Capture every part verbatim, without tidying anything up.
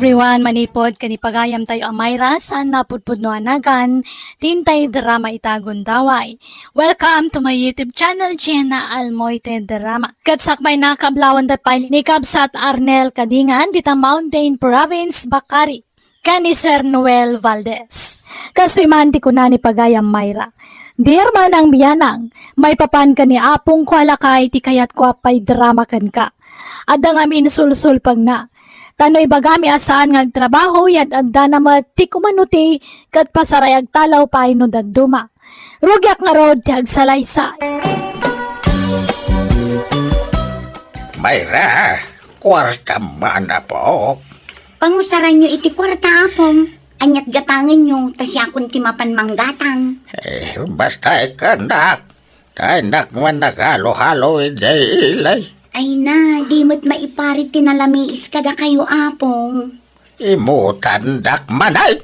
Everyone, manipod ken ni pagayam tayo a Myra, saan napudpudno a nagan, Tintay Drama ita gundaway. Welcome to my YouTube channel, Jenna Almoite Drama. Ket sakbay na, kablawan da pay ni Kabsat Arnel Kadingan, dita Mountain Province, Bakari, ken ni Sir Noel Valdez. Kastoy man ti kuna ni pagayam Myra, "Dear manang bianang, maipapan ken ni apongko a lakay ti kayatko a paidrama kenka. Adda ngamin sulsulpengna. Ta no ibagami a saan nga agtrabaho, yad-addana met ti kumano ti ket pasaray agtalaw pay no dadduma. Rugiak ngarud ti agsalaysay." Myra, kuarta man, apo. Pangusaranyo iti kuarta, apong. Aniat gatangenyo, ta siakon ti mapan manggatang. Eh, basta ikkandak. Daynak man naghalo-halo idiay ilay. Ay na, di met maiparit ti nalamiis kadakayo, apong. Imutandak manen.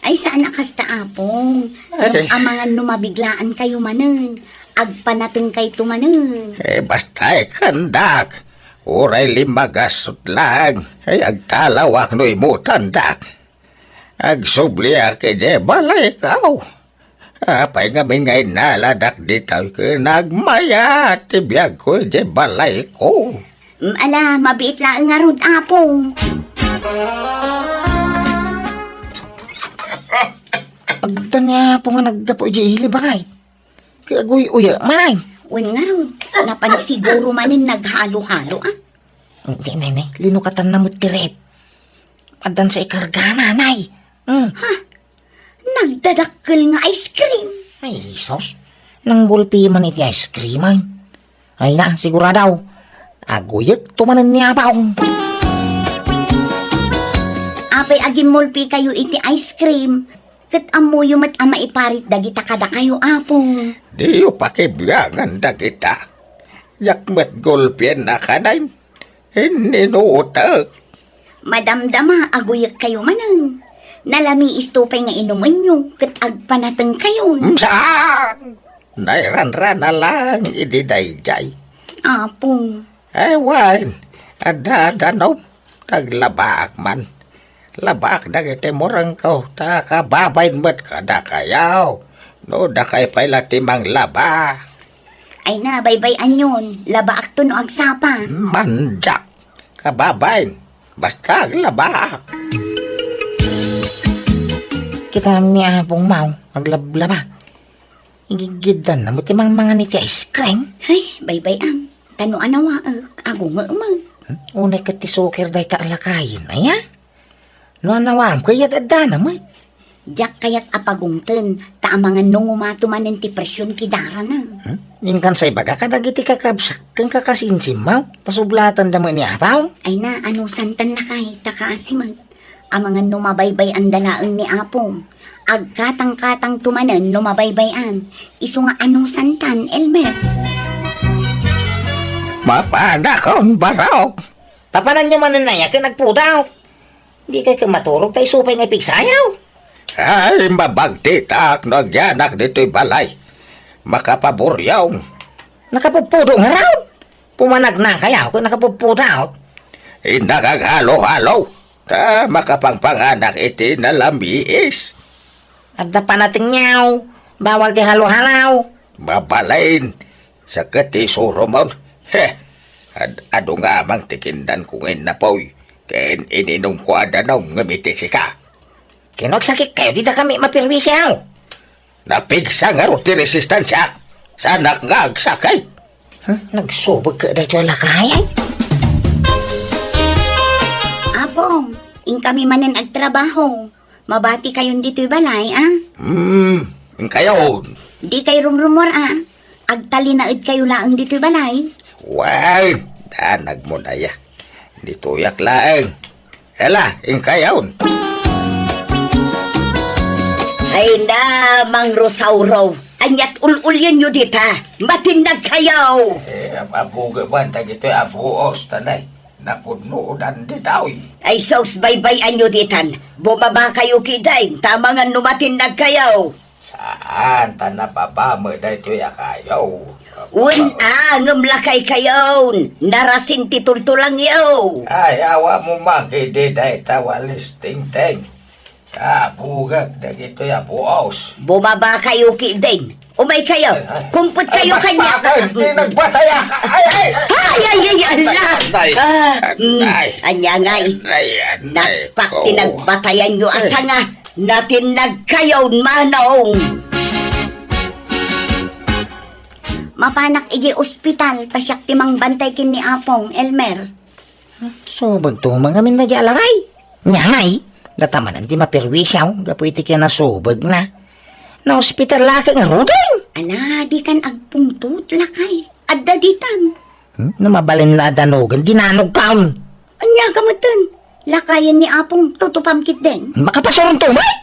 Ay, saan a kasta, apong. Ay. Amangan no mabiglaan kayo manen. Agpanateng kayto manen. Eh, basta ikkandak. Uray limmagasot lang. Ay, agtalawak no imutandak. Agsubliak idiay balayko. Apay ngamin nga innaladak ditoy ken nagmayat ti biagko idiay balayko? Mm, ala, mabiit laeng ngarud, apong. Adda ni apo nga naggapu idiay ili, bakay. Kaguy-uya, manay. Wen ngarud, napan siguro manen naghalo-halo, ah. Hindi, nay, nay. Linukatanna met ti ref. Addan sa ikargana, nay. Hmm. Ha? Nagdadakkel nga ice cream? Ay, Jesus. Nanggulpi man iti ice cream, ay. Ay na, sigurado. Aguyek to manen ni Apong. Apay agimmulpi kayo iti ice cream, ket ammoyo met a maiparit dagita kadakayo, Apong. Diyo pakibiangan dagita. Diak met gulpien a kanayon. Inninutek. Madamdama, aguyek kayo manen. Nalamiis to pay nga inumenyo, ket agpanateng kayon. Saan? Nairanrana lang idi daydiay. Apong. Ay, wen, adda danom. Taglabaak man. Labaak dagiti murengko, ta kababain met kadakayo. No dakay pay la ti manglaba. Ay na, baybay-anyon. Labaakto no agsapa. Mandiak. Kababain. Basta aglabaak. Kitam ni Apong Mau, aglablaba. Igigiddan na mo ti mangmangan iti ice cream. Ay, baybay-am. Tano a nawaek, agungeek man. Hmm? Unay ket ti suker dayta a lakayen, aya? No anawaam, kayat addana met. Diak kayat a pagungten, ta amangan no ngumato manen ti presyon ti darana. Hmm? Inkan sa ibaga kadagiti kakabsak ken kakasinsimmaw, ta sublatanda met ni Apaw. Ay na, anusantan lakay, ta kaasi met. Amangan no mabaybay-anda laeng ni Apong. Agkatangkatangto manen no mabaybay-an. Isu nga anusantan, Elmer. Mapanakon, barok! Papananyo manen aya ken agpudaw? Di kay ket maturog ta isu pay nga ipigsayaw. Ay, mabagtitak no agyanak ditoy balay. Makapaburyong. Nakapupudot ngarud. Pumanagna kayaw ket nakapupudot. Innak aghalo-halo, ta makapangpanganak iti nalamiis. Adda panatengyaw, bawal ti halo-halo. Mabalin, sa ket ti surumon. He, ad-, adu nga amang ti kindanko nga innapoy, ken ininumko a danum ngem iti sika. Ken no agsakit kayo, dida kami maperwisyo. Napigsa ngarud ti resistansiak. Saanak nga agsakit. Hmm, nagsubek ka daytoy a lakay, ay? Apong, inkami manen agtrabaho. Mabati kayon ditoy balay, a? Hmm, inkayon. Di kay rumrumor, a? Agtalinaed kayo laeng ditoy balay. Wen, danag mo na ya. Ditoyak laeng. Ela, inkayon. Ay na, Mang Rosauro. Aniat ul-ulienyo dita. Matinag kayo. Eh, abuga man, dagitoy abuos, tanay. Napunodan ditoy. Ay sus, baybay-anyo ditan. Bumaba kayo kidain, ta amangan no matinag kayo. Saan ta napapamay daytoy a kayo? Wen a, ngem lakaykayon, narasin ti tultulangyo. Ay, awa mo man kidi dayta walis tingting. Sabugak dagitoy a puos. Bumaba kayo kidin. Umay kayo. Ay, ay. Kumpet kayo kanya. Ay, mas bakit? Di nagbataya ka. Ay, ay. Ay, ay, ay, ala. Ay, ah, mm, ay. Anya ngay. Ay, ay, naspak ti nagbatayan nyo a sanga. Natin nagkayon, manong. Mapanak iji ospital, ta siak ti mangbantay ken ni Apong, Elmer. Subagto, mangamin na di alakay. Nya ngay, datamanan ti maperwisyo, gapu iti kinasubag na. Naospital la ket ngaruden. Ala, di kan agpungtot, lakay. Adda ditan. Hmm? No mabalin la a danugan, dinanogkon. Anya ka metten? Lakayen ni Apong tutupam ketdin. Makapasuron to, may?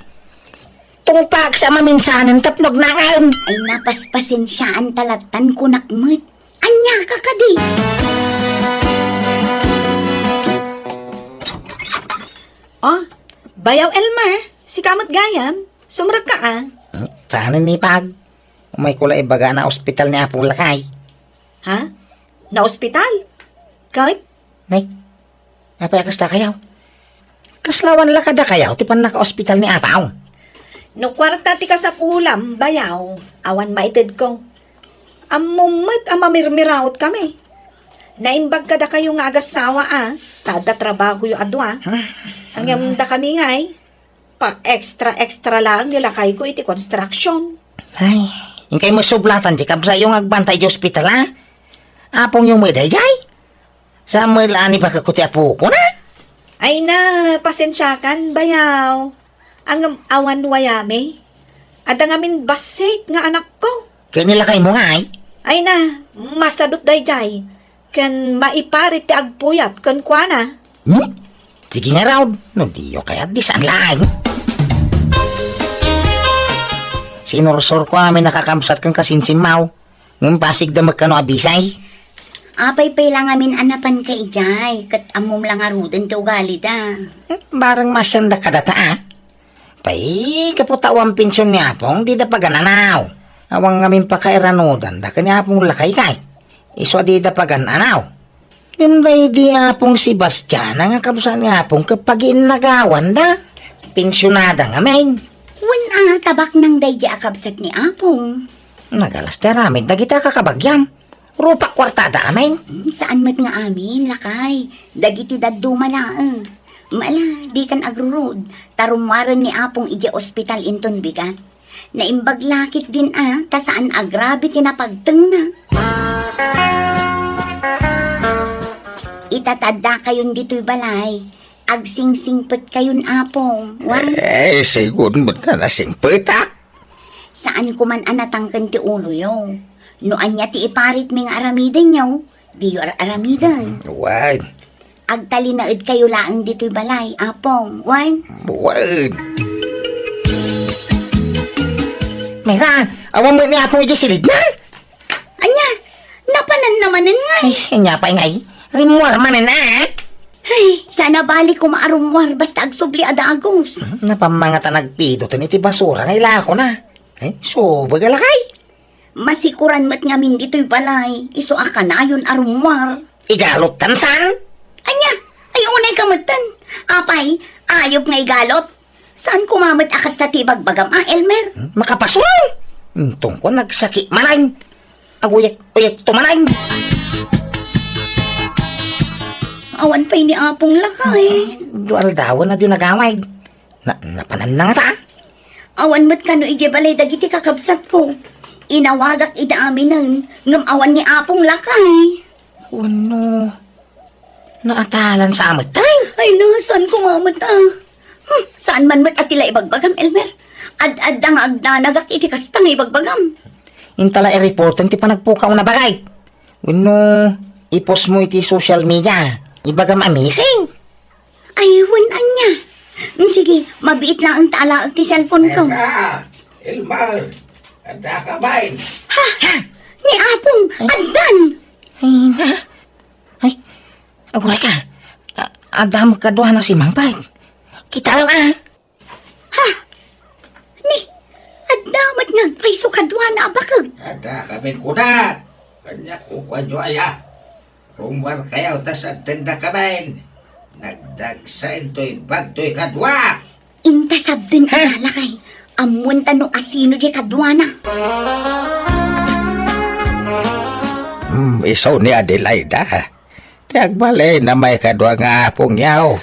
Tungpak sa maminsanen tapno agnangan. Ay, napaspasensiaan ta lattan kunak met. Anya ka kadi? Oh, Bayaw Elmer, sika met gayam. Sumrekka a. Hmm? Saan ni Pag? Umay ko la ibaga na ospital ni Apong lakay. Ha? Naospital? Ket? Nay, apay a kasta kayaw? Kaslawan la kadakayaw ti pannakaospital ni Apong? No kuarta ti kasapulam, Bayaw, awan maitedko. Ammom met a mamirmiraot kami. Naimbag kadakayo nga agassawa a, ta adda trabahoyo a dua. Hmm? Ngem dakami ngay, pa-extra-extra laeng ni lakayko iti construction. Ay, inkay met sublatan ti kabsatyo nga agbantay iti ospital, a? Apongyo met daydiay? Saan met la a nibagakko ti apokon, a? Ay na, pasensiakan, Bayaw. Ngem awan wayami. Adda ngamin bassit nga anakko. Ket ni lakaymo ngay? Ay na, masadut daydiay. Ken maiparit ti agpuyat kenkuana. Hmm? Sige ngarud, no diyo kayat, di saan laeng. Sinursurko amin a kakabsat ken kasinsimmaw, ngem pasigda met kano a bisay. Apay pay la ngamin a napanka idiay, ket ammom la ngaruden ti ugalida. Hmm, bareng maasianda kadata, a? Pay, gapu ta awan pension ni Apong, dida pagan-anaw. Awan ngamin pakairanudanda ken ni Apong lakay kay. Isu a dida pagan-anaw. Ngem daydi Apong Sebastiana nga kabsat ni Apong ket pagiinnagawanda. Pensionada ngamin. Wen a, tabaknang daydi a kabsat ni Apong. Nagalas ti aramid dagiti a kakabagiam. Rupak kuartada amin. Hmm, saan met nga amin, lakay. Dagiti dadduma laeng. Mala, dikan agrurud. Ta rummuaren ni Apong idiay ospital inton bigat. Naimbag la ketdin a, ta saan agrabe ti napagtengna. Ita ta addakayon ditoy balay, agsingsingpetkayon, Apong. Wen? Eh, sigun met nga nasingpetak. Saan ko man a natangken ti uloyo. No ania ti iparitmi nga aramidenyo, diyo ar-aramiden. Wen. Agtalinaedkayo laeng ditoy balay, Apong. Wen? Wen. Mayra, awan met ni Apong idiay silidna? Ania, napananna manen ngay? Ay, ania pay ngay? Rimmuar manen, a? Ay, saan a bali koma a rummuar basta agsubli a dagus. Hmm, napammangatan agpidoten iti basura nga ilakona. Ay, subag a lakay. Masikuran met ngamin ditoy balay, isu a kanayon a rummuar. Igalottan saan? Ania? Ay, unay ka metten. Apay, ayup nga igalot. Saan koma met a kasta ti ibagbagam a, Elmer? Hmm? Makapasuro! Intong ko nagsaki manen. Aguyek-uyek to manen. Awan pay ni Apong lakay. Dua aldawen a di nagawid. Na, napananna ngata? Awan met kano idiay balay dagiti kakabsatko. Inawagak ida aminen, ngem awan ni Apong lakay. Wenno, naatalan sa amet tay? Ay na, saan ko nga met, a? Hmm, saan man met a ti la ibagbagam, Elmer? Ad-adda nga agdanagak iti kasta nga ibagbagam. Inta la i-reporten ti panagpukaw na bagay. Wenno, i-post mo iti social media. Ibagam a missing. Ay, wen ania. Mm, sige, mabiit laeng ta alaek ti cellphone ko. Eka, Elmer, adda ka bain? Ha? Ha? Ni Apong, ay. Addan! Ay, na. Ay, aguray ka. A-, adda met kadua na si Mang Pag. Kita lang, a. Ha? Ni, adda Nagpayso kaduana a baket. Adda kamin kunak. Kaniak kukuanyo aya. Rummuarkayo ta sabtendakamin. Nagdagsa intoy bagtoy kadua. Inta sabten ida, lakay. Ammoenta no asino diay kaduana. Hmm, isu ni Adelaida. Ti agbalin a maikadua nga apongyo.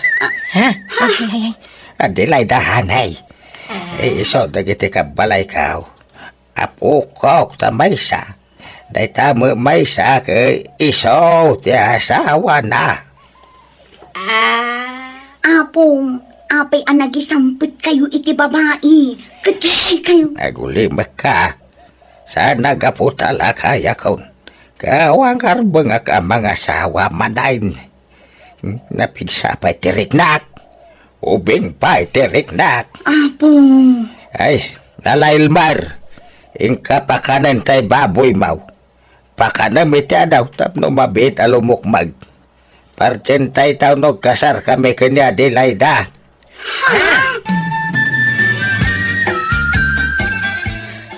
Ha? Ay, ay, ay. Adelaida, hanay. Isu dagiti kabbalayko. Apokok ta maysa. Dayta met maysa ket isu ti asawana. Ah. Apong, apay a nagisampetkayo iti babai? Ket kayo. Agulimekka. Saan a gapu ta lakayakon. Ket awan karbengak a mangasawa manen. Napigsa pay ti riknak. Ubing pay ti riknak. Apo. Ay, Nana Elmer, inka pakanen tay baboymo. Pakanem iti adaw tapno mabiit a lumukmeg. Partientayo no agkasarkami ken ni Adelaida.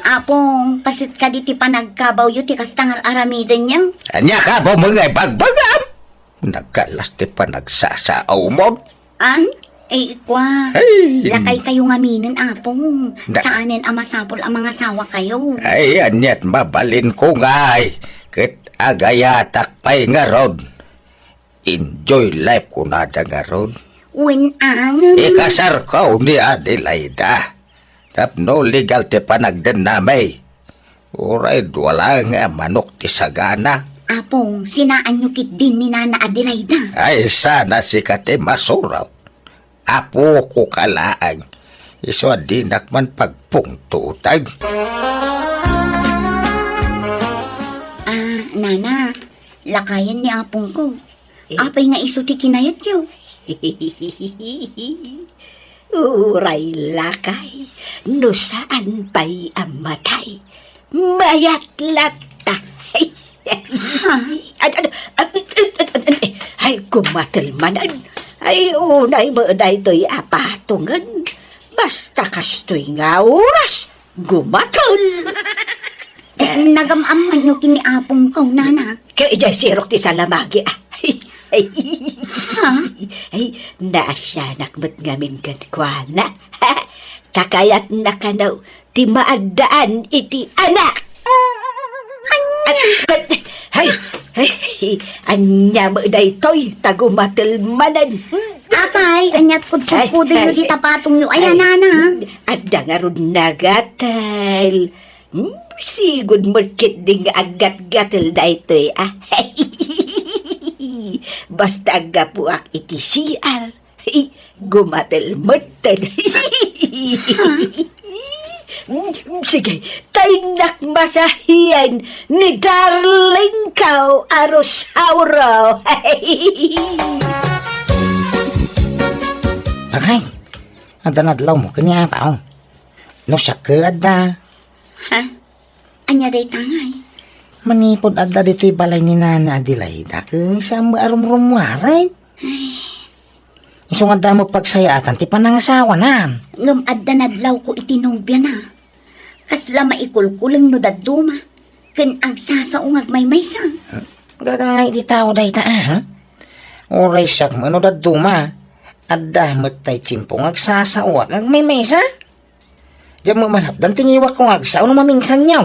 Apong, paset kadi ti panagkabawyo ti kasta nga ar-aramidenyo? Ania kabaw nga ibagbagam? Nagkallas ti panagsasaawmon. An? Ay, ikwa. Ay. Lakaykayo ngaminen, Apong. Da- Saanen a masapul a mangasawakayo. Ay, aniat mabalinko ngay. Ket agayatak pay ngarud. Enjoy life kunada ngarud. Wen, angem. Ikasarko ni Adelaida. Tapno legal ti panagdennami. Uray dua laeng a manok ti sagana. Apong, sinaanyo ketdin ni Nana Adelaida? Ay, saan a sika ti masurot. Apoko ka laeng. Isu a dinak man pagpungtoten. Ah, Nana, lakayen ni apongko. Eh? Apay nga isu ti kinayatyo? Uray lakay, no saan pay a matay, mayat latta. Ay, ay, ay, ay, ay, ay, ay, kumatel manen. Ay, unay met daytoy a patongen. Basta kastoy nga oras, gumatel. Nagam-ammanyo ken ni apongko, Nana. Ket idiay sirok ti salamagi, a. Ha? Ay, naasianak met ngamin kenkuana. Ta kayatna kano ti maaddaan iti anak. Ania? Ay, ay, ania met daytoy ta gumatel manen. Apay, aniat kudkudkudenyo dita patongyo aya, Nana? Adda ngarud nagatel. Hmm, sigud met ketdi nga aggatgatel daytoy, a. Basta aggapuak iti C R, gumatel metten. Sige, ta innak masahian ni darling ko a Rosauro. Agay, adda nadlawmo ken ni Apong. No siak ket adda. Ha? Ania dayta ngay? Manipud adda ditoy balay ni Nana Adelaida, ket saan met a rumrummuaren. Isu nga adda met pagsayaatan ti panangasawana. Ngem adda nadlawko iti nobiana. Kasla maikulkuleng no dadduma, ken agsasao nga agmaymaysa. Gagangay ti tao dayta, a? Uray siak met no dadduma, adda met tay tiempo nga agsasao nga agmaymaysa. Diak met malapdan ti ngiwatko nga agsao no mamingsanyo.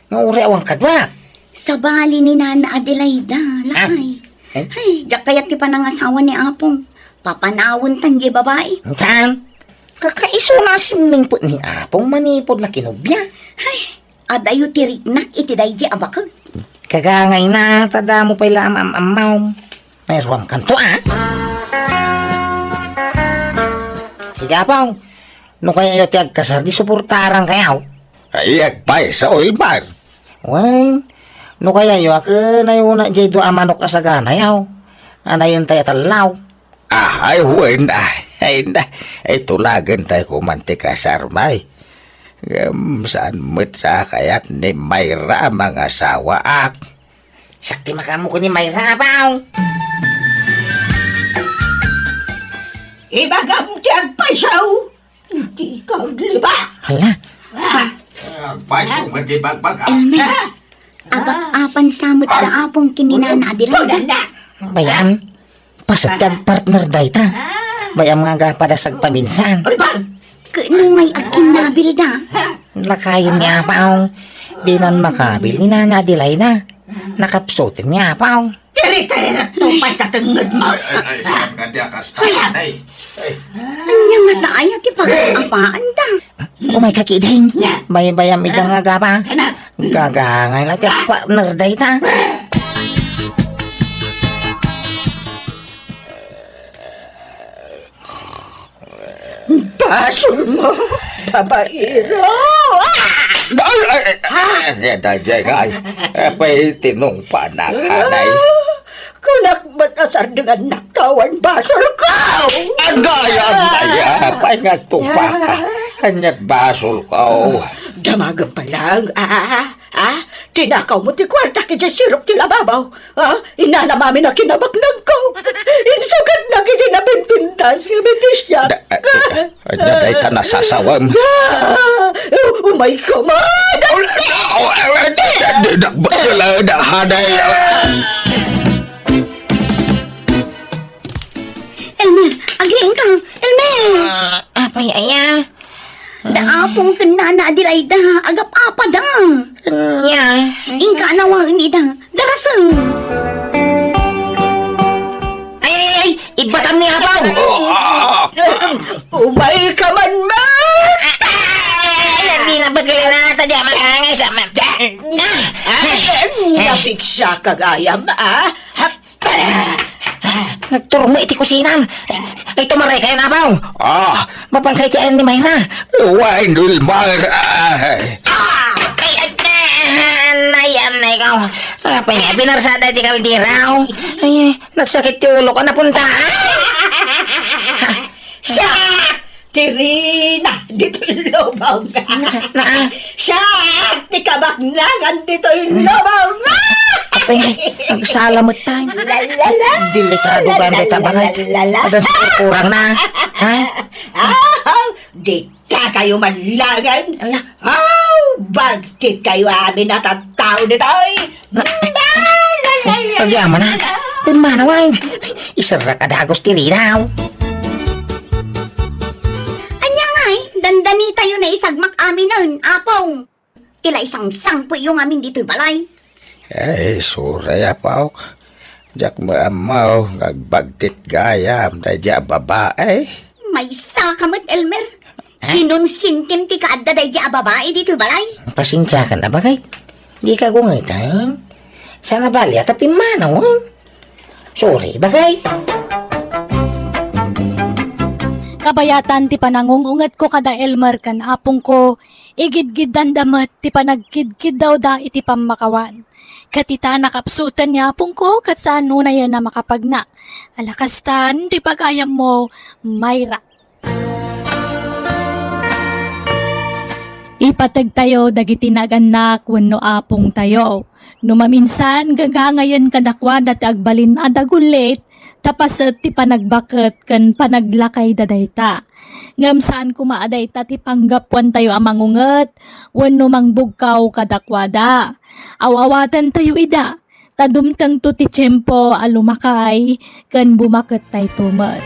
Nga uray awan kaduak. Sabali ni Nana Adelaida, lakay. Ah, eh? Ay, diak kayat ti panangasawa ni Apong. Papanawen tan diay babai. Saan? Kakaisuna a simmingpet ni Apong manipud nakinubia. Ay, adayo ti riknak iti daydi a baket. Kagangayna, ta damo pay la am-am-ammaw. Mairuamkanto, a? Sige, Apong. No kayatyo ti agkasar, di suportarankayo. Ay, agpayso, Elmar. Wen, no kayatyo, a, ken ayuna diay dua a manok a saganayo. Anayen tay a tallaw. Ah, ay, wen, ay, ay, na, ay, tulagen tayo kuman ti kasarmay. Ngem saan met sa kayat ni Mayra a mangasawaak? Siak ti makaammo ken ni Mayra, Apong. Ibagam ti agpayso, di ka agliba. Hala. Ah. Agpayso met ti bagbaga. Elmer, agap-apan sa met da Apong ken ni Nana Adelaida. Bayan, paset ti agpartner dayta. Bayam nga agapada sagpaminsan. Ket no ngay agkinnabilda? Lakayen ni Apaw. Dinan makabil ni Nana Adelaida. Nakapsuten ni Apaw. Tiri-tiri, tupay ka tengnged mo. Ay, ay, ay, saan ka di akasta? Ay, ay. Ania nga ta aya ti pagkapaanda? Umay ka, Kiding. Baybayam ida nga agapa. Kana. Gagangay la ti partner dayta. Basol mo, babaero! Ah! Ay, ay, ay, ay, ay, ay, ay, ay, apay tinungpanak, hanay. Ah, kunak met a sardengannak awan basol ko! Agay, agay, apay nga agtungpaka? Ania't basol ko? Damagem pay laeng, ah, ah, tinakaw mo ti kuarta idiay sirok ti lababaw. Ah, inanam amin a kinabaknangko. Insugad na iti napimpintas nga mitisiak. Da-, eh, eh, eh, ania dayta nasasawem? Ah, umay ka man! Oh, eh, eh, di, di, di, di, di, di, haday. Elmer, agriing ka! Elmer! Ah, apay aya? Da Apong ken Nana Adelaida, agap-apada. Nya. Inka anawaen ida. Daraseng. Ay, ay, ay! Ibbatam ni Apaw! Umay ka man, ma! Ay, ay, ay, ay, di na bagay na, ta di makangay sa ma-, ah! Ay, napigsa ka gayam, ah? Nagturong mo iti kusinan. Ay, tumaray kayo, Apaw. Ah, mapan kayo ti ayan ni Mayra. Wen, Wilmar. Ay. Ah! Ay, ay, ay, ay, ay, ko. Apay nga, binarsada ti kalderaw. Ay, nagsakit ti ulo ko, napunta. Siya! Ti Rina, ditoy lubong. Na, na. Siya, ti kabaknangan ditoy lubong. Apay, agsala met tayo. La, la, la. Delikado la, ganda la, ita, la, bakit? La, la, la. Adan sa kurkurang na. Ha? Ah, di ka kayo manlangan. Ala. Aw, bagtit kayo amin a tattao ditoy. Na, ay, ay, ay, agyaman na. Pumanaw ay. Iserra ka dagos ti ridaw. Ania ngay, dandani tayo na isagmak aminen, Apong. Ila isang sangpo iyo ngamin ditoy balay. Ay, suray, Apok. Diak maammaw nga agbagtit gayam daydi a babae. Maysa ka met, Elmer. Ha? Kinonsintim ti kaadda daydi a babae ditoy balay. Pasensiakan a, bagay. Di ka gungeten. Sana bali a ta pimmanawen. Sorry, bagay. Kabayatan ti panangungungetko kada Elmer ken apongko, igidgiddanda met ti panagkidkiddawda iti pammakawan. Ket ita, nakapsuten ni apongko ket saan unayen a makapagna. Ala kastan ti pagayammo, Mayra. Ipategtayo dagiti nagannak wenno apongtayo. No maminsan, gagangayen kadakuada ti agbalin a dagullit, ta paset ti panagbaket ken panaglakayda dayta. Ngem saan koma a dayta ti panggapuantayo a mangunget wenno mangbugkaw kadakuada. Aw-awatentayo ida, ta dumtengto ti tiempo a lumakay ken bumakettayto met.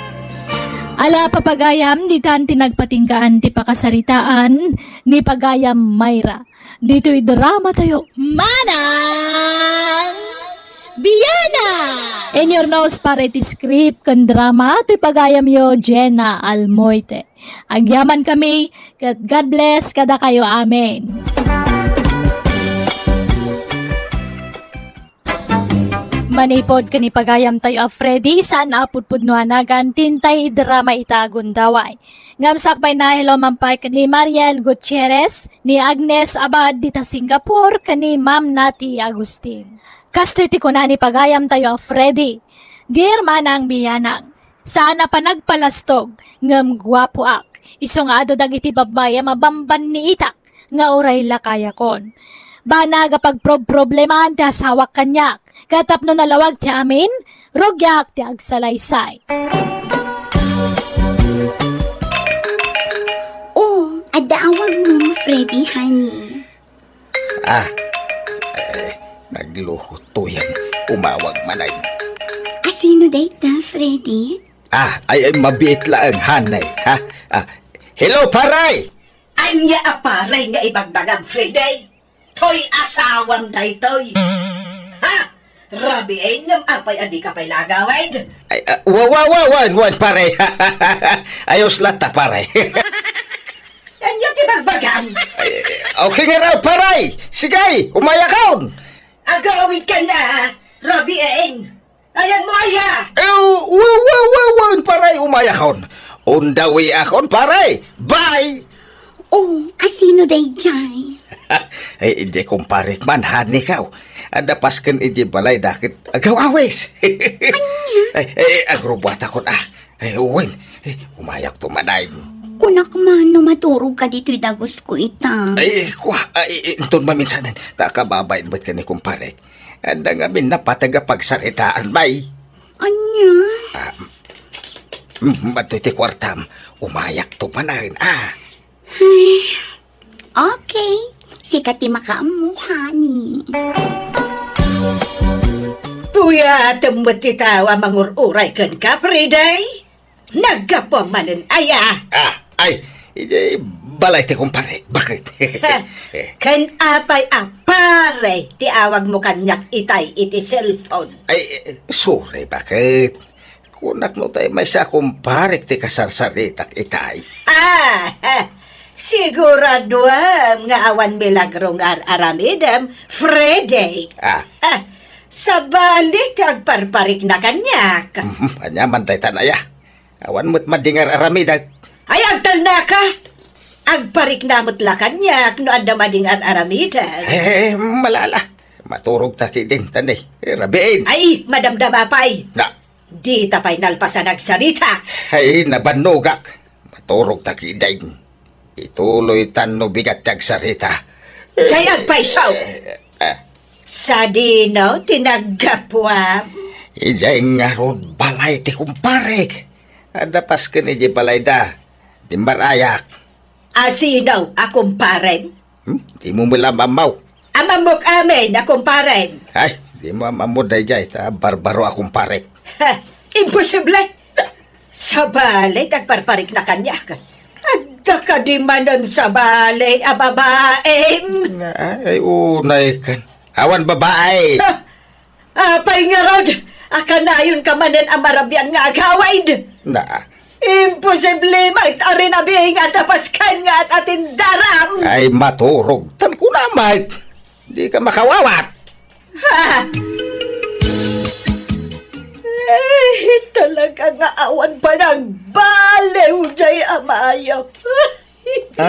Ala, papagayam, ditan ti nagpatinggaan ti pakasaritaan ni pagayam Mayra. Ditoy drama tayo, Manang Biana! In your nose para iti script ken drama ti pagayamyo, Jenna Almoite. Agyaman kami, ket God bless kadakayo. Amen. Manipod ken ni pagayamtayo a Freddy, saan a pudpudno a nagan ti intay drama ita a gundaway. Ngem sakbay na, hello man pay ken ni Mariel Gutierrez, ni Agnes Abad dita Singapore, ken ni Ma'am Nati Agustin. Kastoy ti kuna ni pagayamtayo a Freddy, Dear Manang Bianang, saan a panagpalastog, ngem guapoak. Isu nga adu dagiti babbai a mabambanniitak nga uray lakayakon. Banag a pagprobproblemaan ti asawak kaniak, ket tapno nalawag ti amin, rugiak ti agsalaysay. Oh, adda awagmo, Freddy, honey. Ah, eh, naglukot to yan. Umawag man ay. Asino dayta, Freddy? Ah, ay, ay, mabiit laeng, honey, ha? Ah, hello, paray! Ania a paray nga ibagbagam, Freddy? Toy asawam daytoy. Ha? Rabiin ngem apay a dika pay la agawid? Ay, ah, wa, wa, wa, wan, wan, paray. Ayos latta, paray. Ania ti bagbagam? Ay, okay nga raw, paray. Sige, umayakon. Agawid ka na, Rabiin. Ayanmo aya? Eh, wa, wa, wa, wa, paray, umayakon. On the way akon, paray. Bye! Oh, asino dayjay? Ay, idiay kumparek man, honey, kaw. Adda pasken idiay balayda ket agaw-awis. Ania? Ay, ay, agrubuatakon, ah. Ay, wen, ay, umayakto man ay. Kunak man no maturog ka ditoy dagusko ita. Ay, kua, ay, inton maminsanen, ta kababain met ken ni kumparek. Adda ngamin napateg a pagsaritaan, bay. Ania? Ah, mm, adtoy ti kuartam. Umayakto manen, ah. Ay, okay. Sika ti makaammo, honey. Puyatem met ti tao a mangur-uray kenka, Freddy. Naggapuam manen aya? Ah, ay, idiay balay ti kumparek. Bakit? Ha, ken apay a pare ti awagmo kaniak itay iti cellphone? Ay, eh, sorry, bakit? Kunak no tay maysa a kumparek ti kasarsaritak itay. Ah, ha, siguraduam nga awan milagro nga ar-aramidem, Freddy. Ah. Ha, sabali ti agparparikna kaniak. Mhm, ania man daytan aya? Awan met madi nga ar-aramidek. Ay, agtalnaka! Agparikna met la kaniak no adda madi nga ar-aramidek. Eh, malala. Maturog ta kidin, tani. Eh, rabiin. Ay, madamdama pay. Na. Dita pay nalpasan agsarita. Ay, nabannogak. Maturog ta kidin. Ituloy tan no bigat ti agsarita. Jay agpayso! Eh, eh. Sadino ti naggapuam? Idiay ngarud balay ti kumparek. Adda pasken idiay balayda. Dimmarayak. Asino a kumparem? Hmm? Dimo met la maammo. Amammok amin a kumparem. Ay, dimo maammo dayjay, ta barbaro a kumparek. Ha, imposible! Sabali ti agparparikna kaniak. Adda kadi manen sabali a babaem? Ay, unay ken. Awan babae. Ha? Apay ngarud a kanayonka manen a marabian nga agawid? Na. Imposible met a rinabiing a tapaskan nga at-atindaram. Ay, maturog. Tan kuna met. Dika makawawat. Ha? Eh, talaga nga awan panagbaliw jay a mayap. Ha?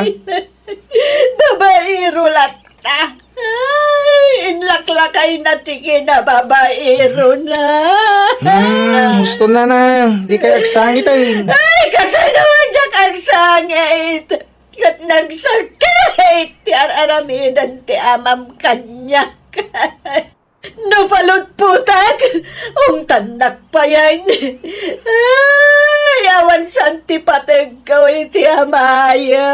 Babaero latta. Ay, inlaklakayna ti kinababaerona. Hmm, husto na na. Dikay agsangit ay. Ay, kasano man diak agsangit? Ket nagsakit ti ar-aramiden ti amam kaniak. No palutputak, ungtannak payen. Ay, awan saan ti pategko iti amayo.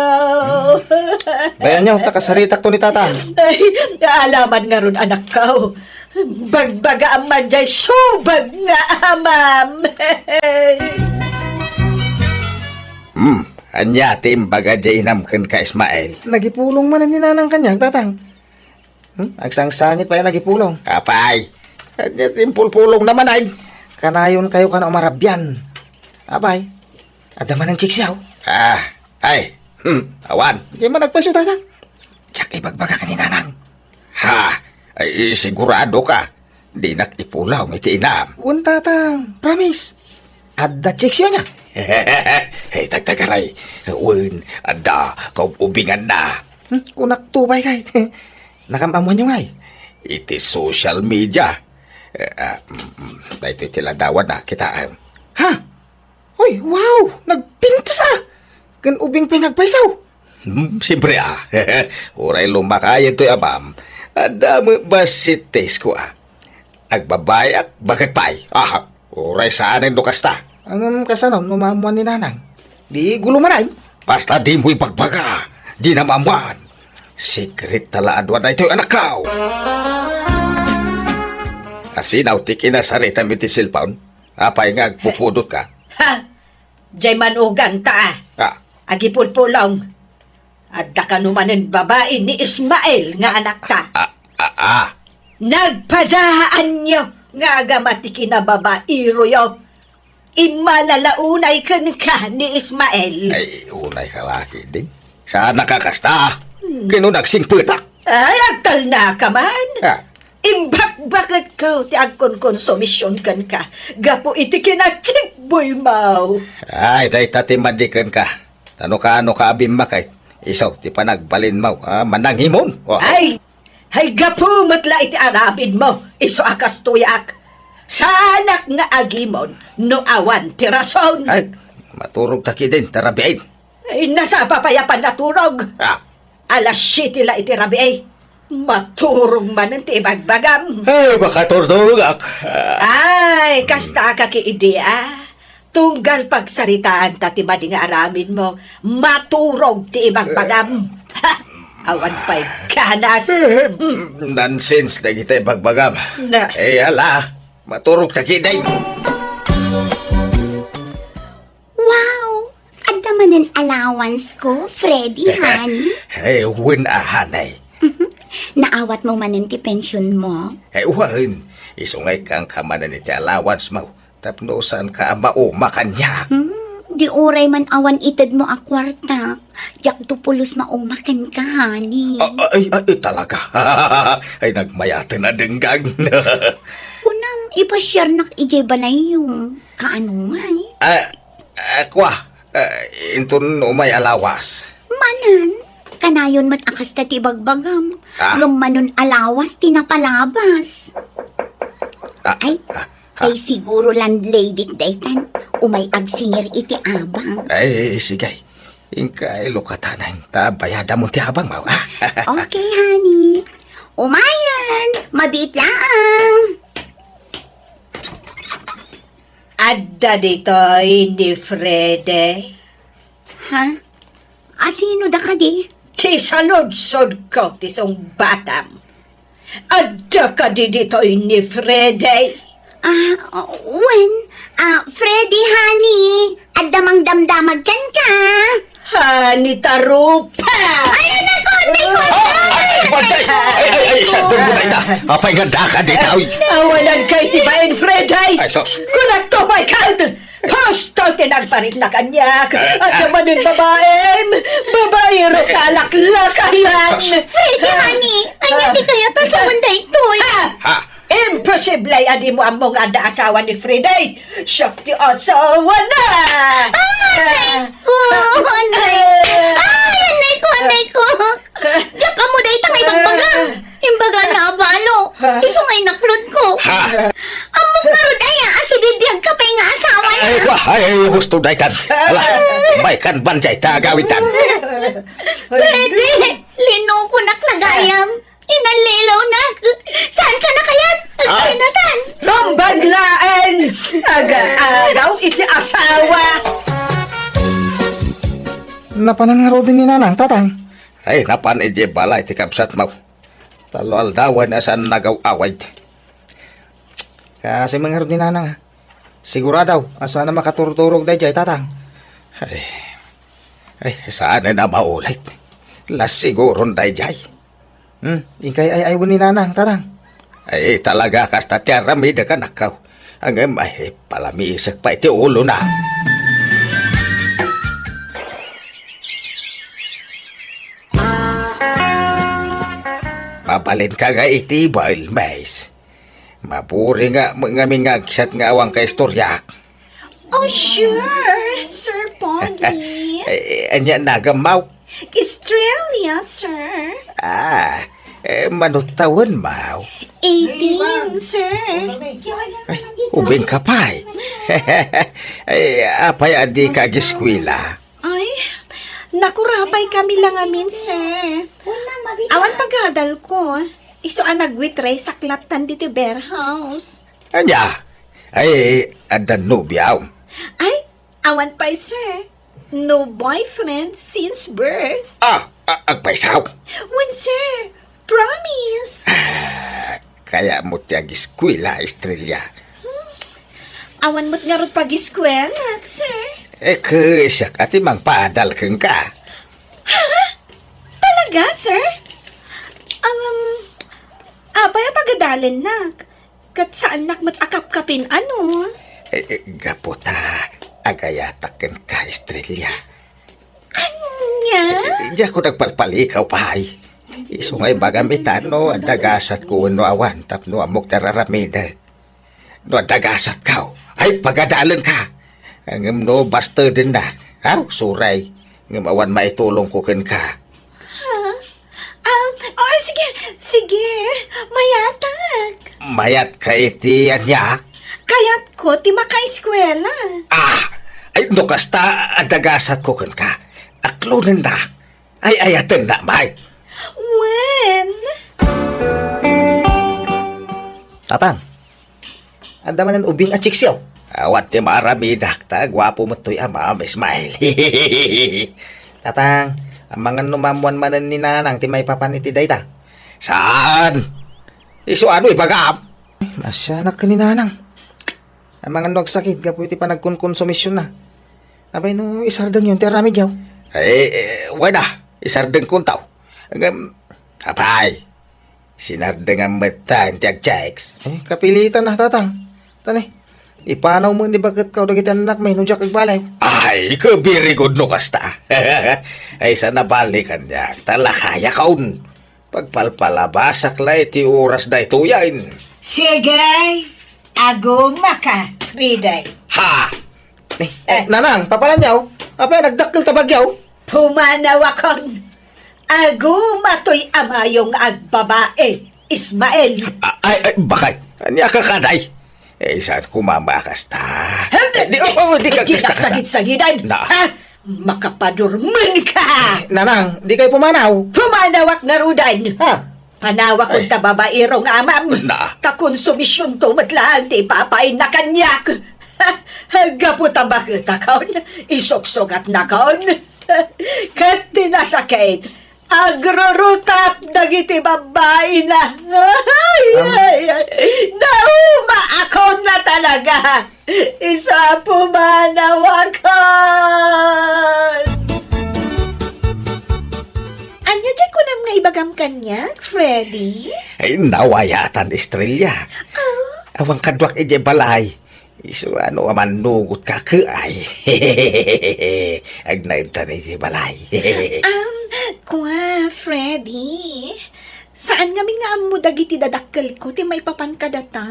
Bayanyo, ta kasaritak to ni Tata. Ay, alaman ngarud, anakko. Bagbagaam man jay subag nga amam. Hmm, ania ti imbaga jay inam kenka, Ismael? Nagipulong manen ni Nanang kaniak, Tatang. Hmm? Agsangsangit pay a nagipulong. Apay, ania ti impulpulongna manen? Kanayonkayo kano a marabian. Apay, adda manen tsiksiaw? Ah, ay, hmm, awan. Diay man agpayso, Tatang. Diak ibagbaga ken ni Nanang. Ha? Ay, sigurado ka? Dinak ipulong iti inam. Wen, Tatang. Promise. Adda tsiksiawna. Ay, tagtagaray. Wen, adda kaub-ubinganna. Hmm, kunak to, baykay. Nakam-ammoanyo ngay? Iti social media. Eh, ah, mm, mm, daytoy ti ladawanna, kitaem. Ha? Uy, wow! Nagpintas a! Ken ubing pay nga agpayso. Hmm, siyempre, ah. Uray lumakayen toy amam, adda met bassit ti isko, ah. Agbabayak, bakit pay? Ah, uray saanen no kasta. Ngem kasano no maammoan ni Nanang? Di gulo manen. Basta dimo ibagbaga, di na maammoan. Secret ta la a dua daytoy, anakko! Asino ti kinasaritam iti cellphone? Apay nga agpupudotka? Ha! Jay manugangta, a. Ah. Agipulpulong. Adda kano manen babai ni Ismael nga anakta. Ah, ah, ah. Nagpadaanyo nga agama ti kinababairoyo. Immalala unay kenka ni Ismael. Ay, unay ka laki, ding. Saan nakakasta? Hmm. Kino nagsingpetak? Ay, agtalna ka man. Ah. Imbakbaketko ti agkonkonsumision kenka gapu iti kinachikboy mo. Ay, dayta ti madi kenka. Tano ka, ano ka abimmakay? Isu ti panagbalinmo, ah, manangimon. Oh. Ay, ay, gapu met la iti aramidmo, isu a kastoyak. Saanak nga agimon no awan ti rason. Ay, maturog ta kidin, tarabiin. Ay, nasapa pay a pannaturog. Ah. Alas siete la iti rabii. Maturog manen ti ibagbagam. Ay, makaturturogak. Ay, kasta ka ki idi, a. Tunggal pagsaritaanta ti madi nga aramidmo, maturog ti ibagbagam. Ha! Awan pay ganas. Eh, nonsense dagiti ibagbagam. Na. Eh, ala, maturog ta kidin. Wow! Adda manen allowance ko, Freddy, honey. Eh, wen a, honey. Mhm. Naawatmo manen ti pension mo? Eh, wen. Isu nga ikkanka manen iti allowance mo. Tapno saanka a mauma kaniak. Hmm, di uray man awan itedmo a kuarta. Diakto pulos mauma kenka, honey. Ah, ay, ay, ay, talaga. Ay, nagmayaten a denggan. Kunam, ipasiarnak idiay balayyo. Kaano ngay? Ah, Ah, kua, ah, inton umay a lawas. Manen, kanayon met a kasta ti ibagbagam. Ah. Ngem manen a lawas ti napalabas. Ah, Ay, ah, ah. Ay siguro landlady daytan. Umay agsingir iti abang. Ay, sige. Inka ilukatanan, ta bayadamon ti abang, maw. Okay, honey. Umayen, mabiit laeng. Adda ditoy ni Frede. Ha? Asino da kadi? Ti saludsodko ti sungbatam. Adda kadi ditoy ni Frede? Ah, wen. Ah, Frede, honey. Adda mangdamdamag kenka. Honey, tarupa! Ay, nako, nako, Ah, ay, ay, ay, ay, ay, ay, ay, sandok mo na ita. Apay nga daka dita, oy. Awanan kay ti bain, Frede. Ay, sus. Kunakto, my God! Husto ti nagbarit na kaniak. Adda manen babaem. Babaero ka, alaklaka yan. Frede, honey. Ania ti kayat a sawen daytoy? Ha? Ha? Imposible a dimo ammo nga adda asawa ni Frede. Siak ti asawana. Ay, ko, anay. Ay, anay ko, anay ko. Diak ammo dayta nga ibagbaga. Imbagana a balo. Isu nga inaklodko. Ha? Ammok ngarud aya a sibibiagka pay nga asawana. Ay, wa, ay, ay, husto daytan. Ala, maykan ban dayta agawidtan. Frede, linukonak la gayam. Inallilawnak. Saanka a kayat? Ah. Agsinatan. Rumbeng laeng. Agaagaw iti asawa. Napanan ngaruden ni Nanang, Tatang? Ay, napan idiay balay ti kabsatmo. Tallo aldawen a saan nagaw-awid. Kaasi man ngarud ni Nanang, a. Sigurado a saan a makaturturog daydiay, Tatang. Ay, ay, saanen a maulit. Las siguron daydiay. Hmm, inkay ay-aywen ni Nanang, Tatang. Ay, talaga, kasta ti aramidek, anakko. Ngem, ay, palamiisek pay ti ulona. Mabalinka nga iti Bailmes. Maburing ngamin nga agsiat nga awan kaistoriak. Oh, sure, Sir Pogi. Eh, ania nagammo? Estrella, sir. Ah, eh, mano tawenmo? Eighteen, sir. Ay, ubingka pay. Ay, apay a dika ageskuela? Ay, nakurapay kami la ngamin, sir. Awan pagadalko. Isu a nagwitres a klattan ditoy beerhouse. Ania? Ay, adda nobiom? Ay, awan pay, sir. No boyfriend since birth. Ah, A-, agpaysaw. Wen, sir. Promise. Ah, kayatmo ti agiskwela, Estrella? Hmm. Awan met ngarud pagiskwelak, sir. Eh, kasiak a ti mangpaadal kenka. Ha? Talaga, sir? Ang, um, apay a pagadalennak? Ket saannak met a kapkapin, ano? Eh, eh, gapu ta agayatak kenka, Estrella. Ania? Eh, eh, diak nagpalpalikaw pay. Isu nga ibagam ita no adda gasatko wenno awan tapno ammok ti ar-aramidek. No adda gasatko, ay pagadalenka. Ngem no bastedennak, aw, suray. Ngem awan maitulongko kenka. Ha? Ah, oh, sige, sige. Mayatak. Mayatka iti ania? Kayatko ti makaeskwela. Ah! Ay, no kasta, adda gasatko kenka. Aklonennak. Ay, ayatennak, may. Wen? Tatang, adda manen ubing a chicks, yaw? Awan ti maaramidak ta guapo met toy amam, Ismael. Tatang, amangan no maammuan manen ni Nanang ti maipapan iti dayta? Saan? Isu ano ibagam? Naasianak ken ni Nanang. Amangan no agsakit gapu iti panagkonkonsumisyonna. Apay no isardengyon ti aramidyo? Eh, eh, wen a, isardengkonto. Ngem, apay, sinardengan met ti agchicks. Eh, kapilitan a, Tatang. Tani, ipanaw met ni baketko dagiti annakmi no diak agbaliw. Ay, very good no kasta. Ay, sa nabalikan niya, ta lakayakon. Pagpalpalabasak la iti oras daytoyen. Sige, agumaka, Friday. Ha? Eh, eh, Nanang, papananyaw? Apay, nagdakkel ta bagyaw? Pumanawakon. Aguma toy amayo nga agbabai, Ismael. A-, ay, ay, bakay. Ania ka kaday? Eh, saan ko mamakasta? Di, oh, oh, di ka Di kasta, kasta. Sagid-sagidan, Na. Ha? Makapadurmen ka! Eh, Nanang, di kayo pumanaw? Pumanawak ngaruden! Ha? Panawak Ay. Ta babaero nga amam. Na. Ta konsumisyonto met laeng ti ipapainna kaniak. Gapu ta baketakon, isuksugatnakon. Ket ti nasakit, agrurutap dagiti babbaina. Ay, Am- ay, ay. Naumaakon na talaga. Isu a pumanawakon. Ania diay kunam nga ibagam kaniak, Freddy? Ay, nawayatan, Estrella. Ah? Awan kaduak idiay balay. Isu a no a mannugot ka, ke ay. Agnaed ta ni ti balay. Um, kua, Freddy. Saan ngamin nga ammo dagiti dadakkelko ti maipapan kadata.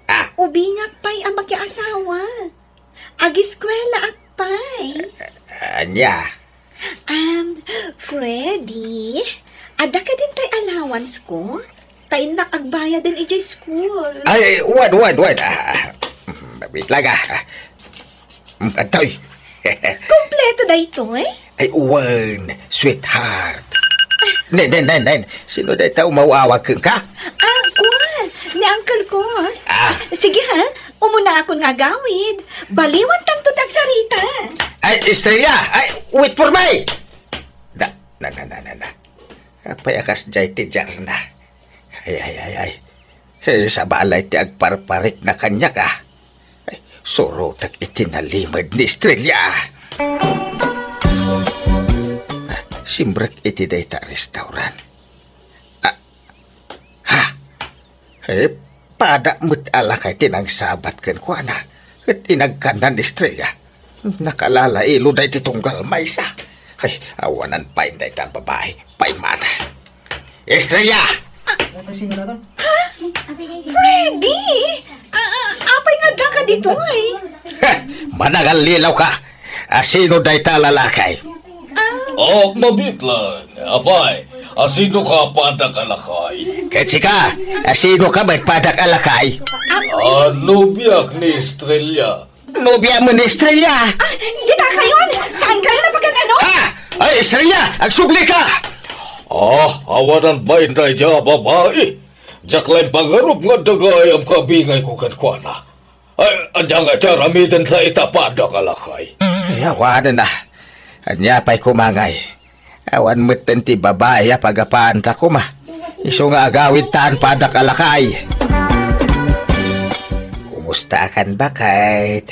Ah. Ubingak pay a makiasawa. Agiskwelaak pay. Ania? Um, Freddy, adda kadin tay allowance ko? Ta innak agbayaden idiay school. Ay, wen, wen, wen. Ah, ah, wait lang, ah. Mm, adtoy. Kompleto daytoy? Ay, wen, sweetheart. Nen, nen, nen, nen. Sino dayta umaw-awag kenka? Ah, kuan. Ni uncle ko. Ah. Sige ha, umuna akon nga agawid. Baliwan tanto ti agsarita. Ay, Estrella! Ay, wait for me! Na, na, na, na, na, na. Apay a kasdiay ti diarna? Ay, ay, ay, ay. Eh, sabali ti agparparikna kaniak, ah. Ay, surotek iti nalimed ni Estrella. Simrek iti dayta a restaurant. Ah, ha? Eh, pada met a lakay ti nangsabat kenkuana. Ket inagkandan, Estrella. Nakalalailo dayta tunggal maysa. Ay, awanan pay dayta babai. Paymana. Estrella! Ah, sino na to? Ha? Freddy! Ah, ah, apay nga adda ka ditoy? Heh, manangallilaw ka. Ah, sino dayta lalaki? Ah. Oh, mabitlan. Apay, asino ka padak a lakay? Ket sika, asino ka met padak a lakay? Ah, nobiak ni Estrella. Nobia mo ni Estrella? Ah, dita kayon? Saan kayo napagagano? Ha? Ay, Estrella, agsubli ka! Ah, awanan ba inday dia babai? Diak laeng pangarup nga adda gayam kabingay ko kenkuana. Ay, ania nga ti aramiden ta ita padak a lakay? Ay, awanen na. Ania pay kumangay? Awan metten ti babai a pagapaanta koma. Isu nga agawidtan padak a lakay. Kumusta akan, baket?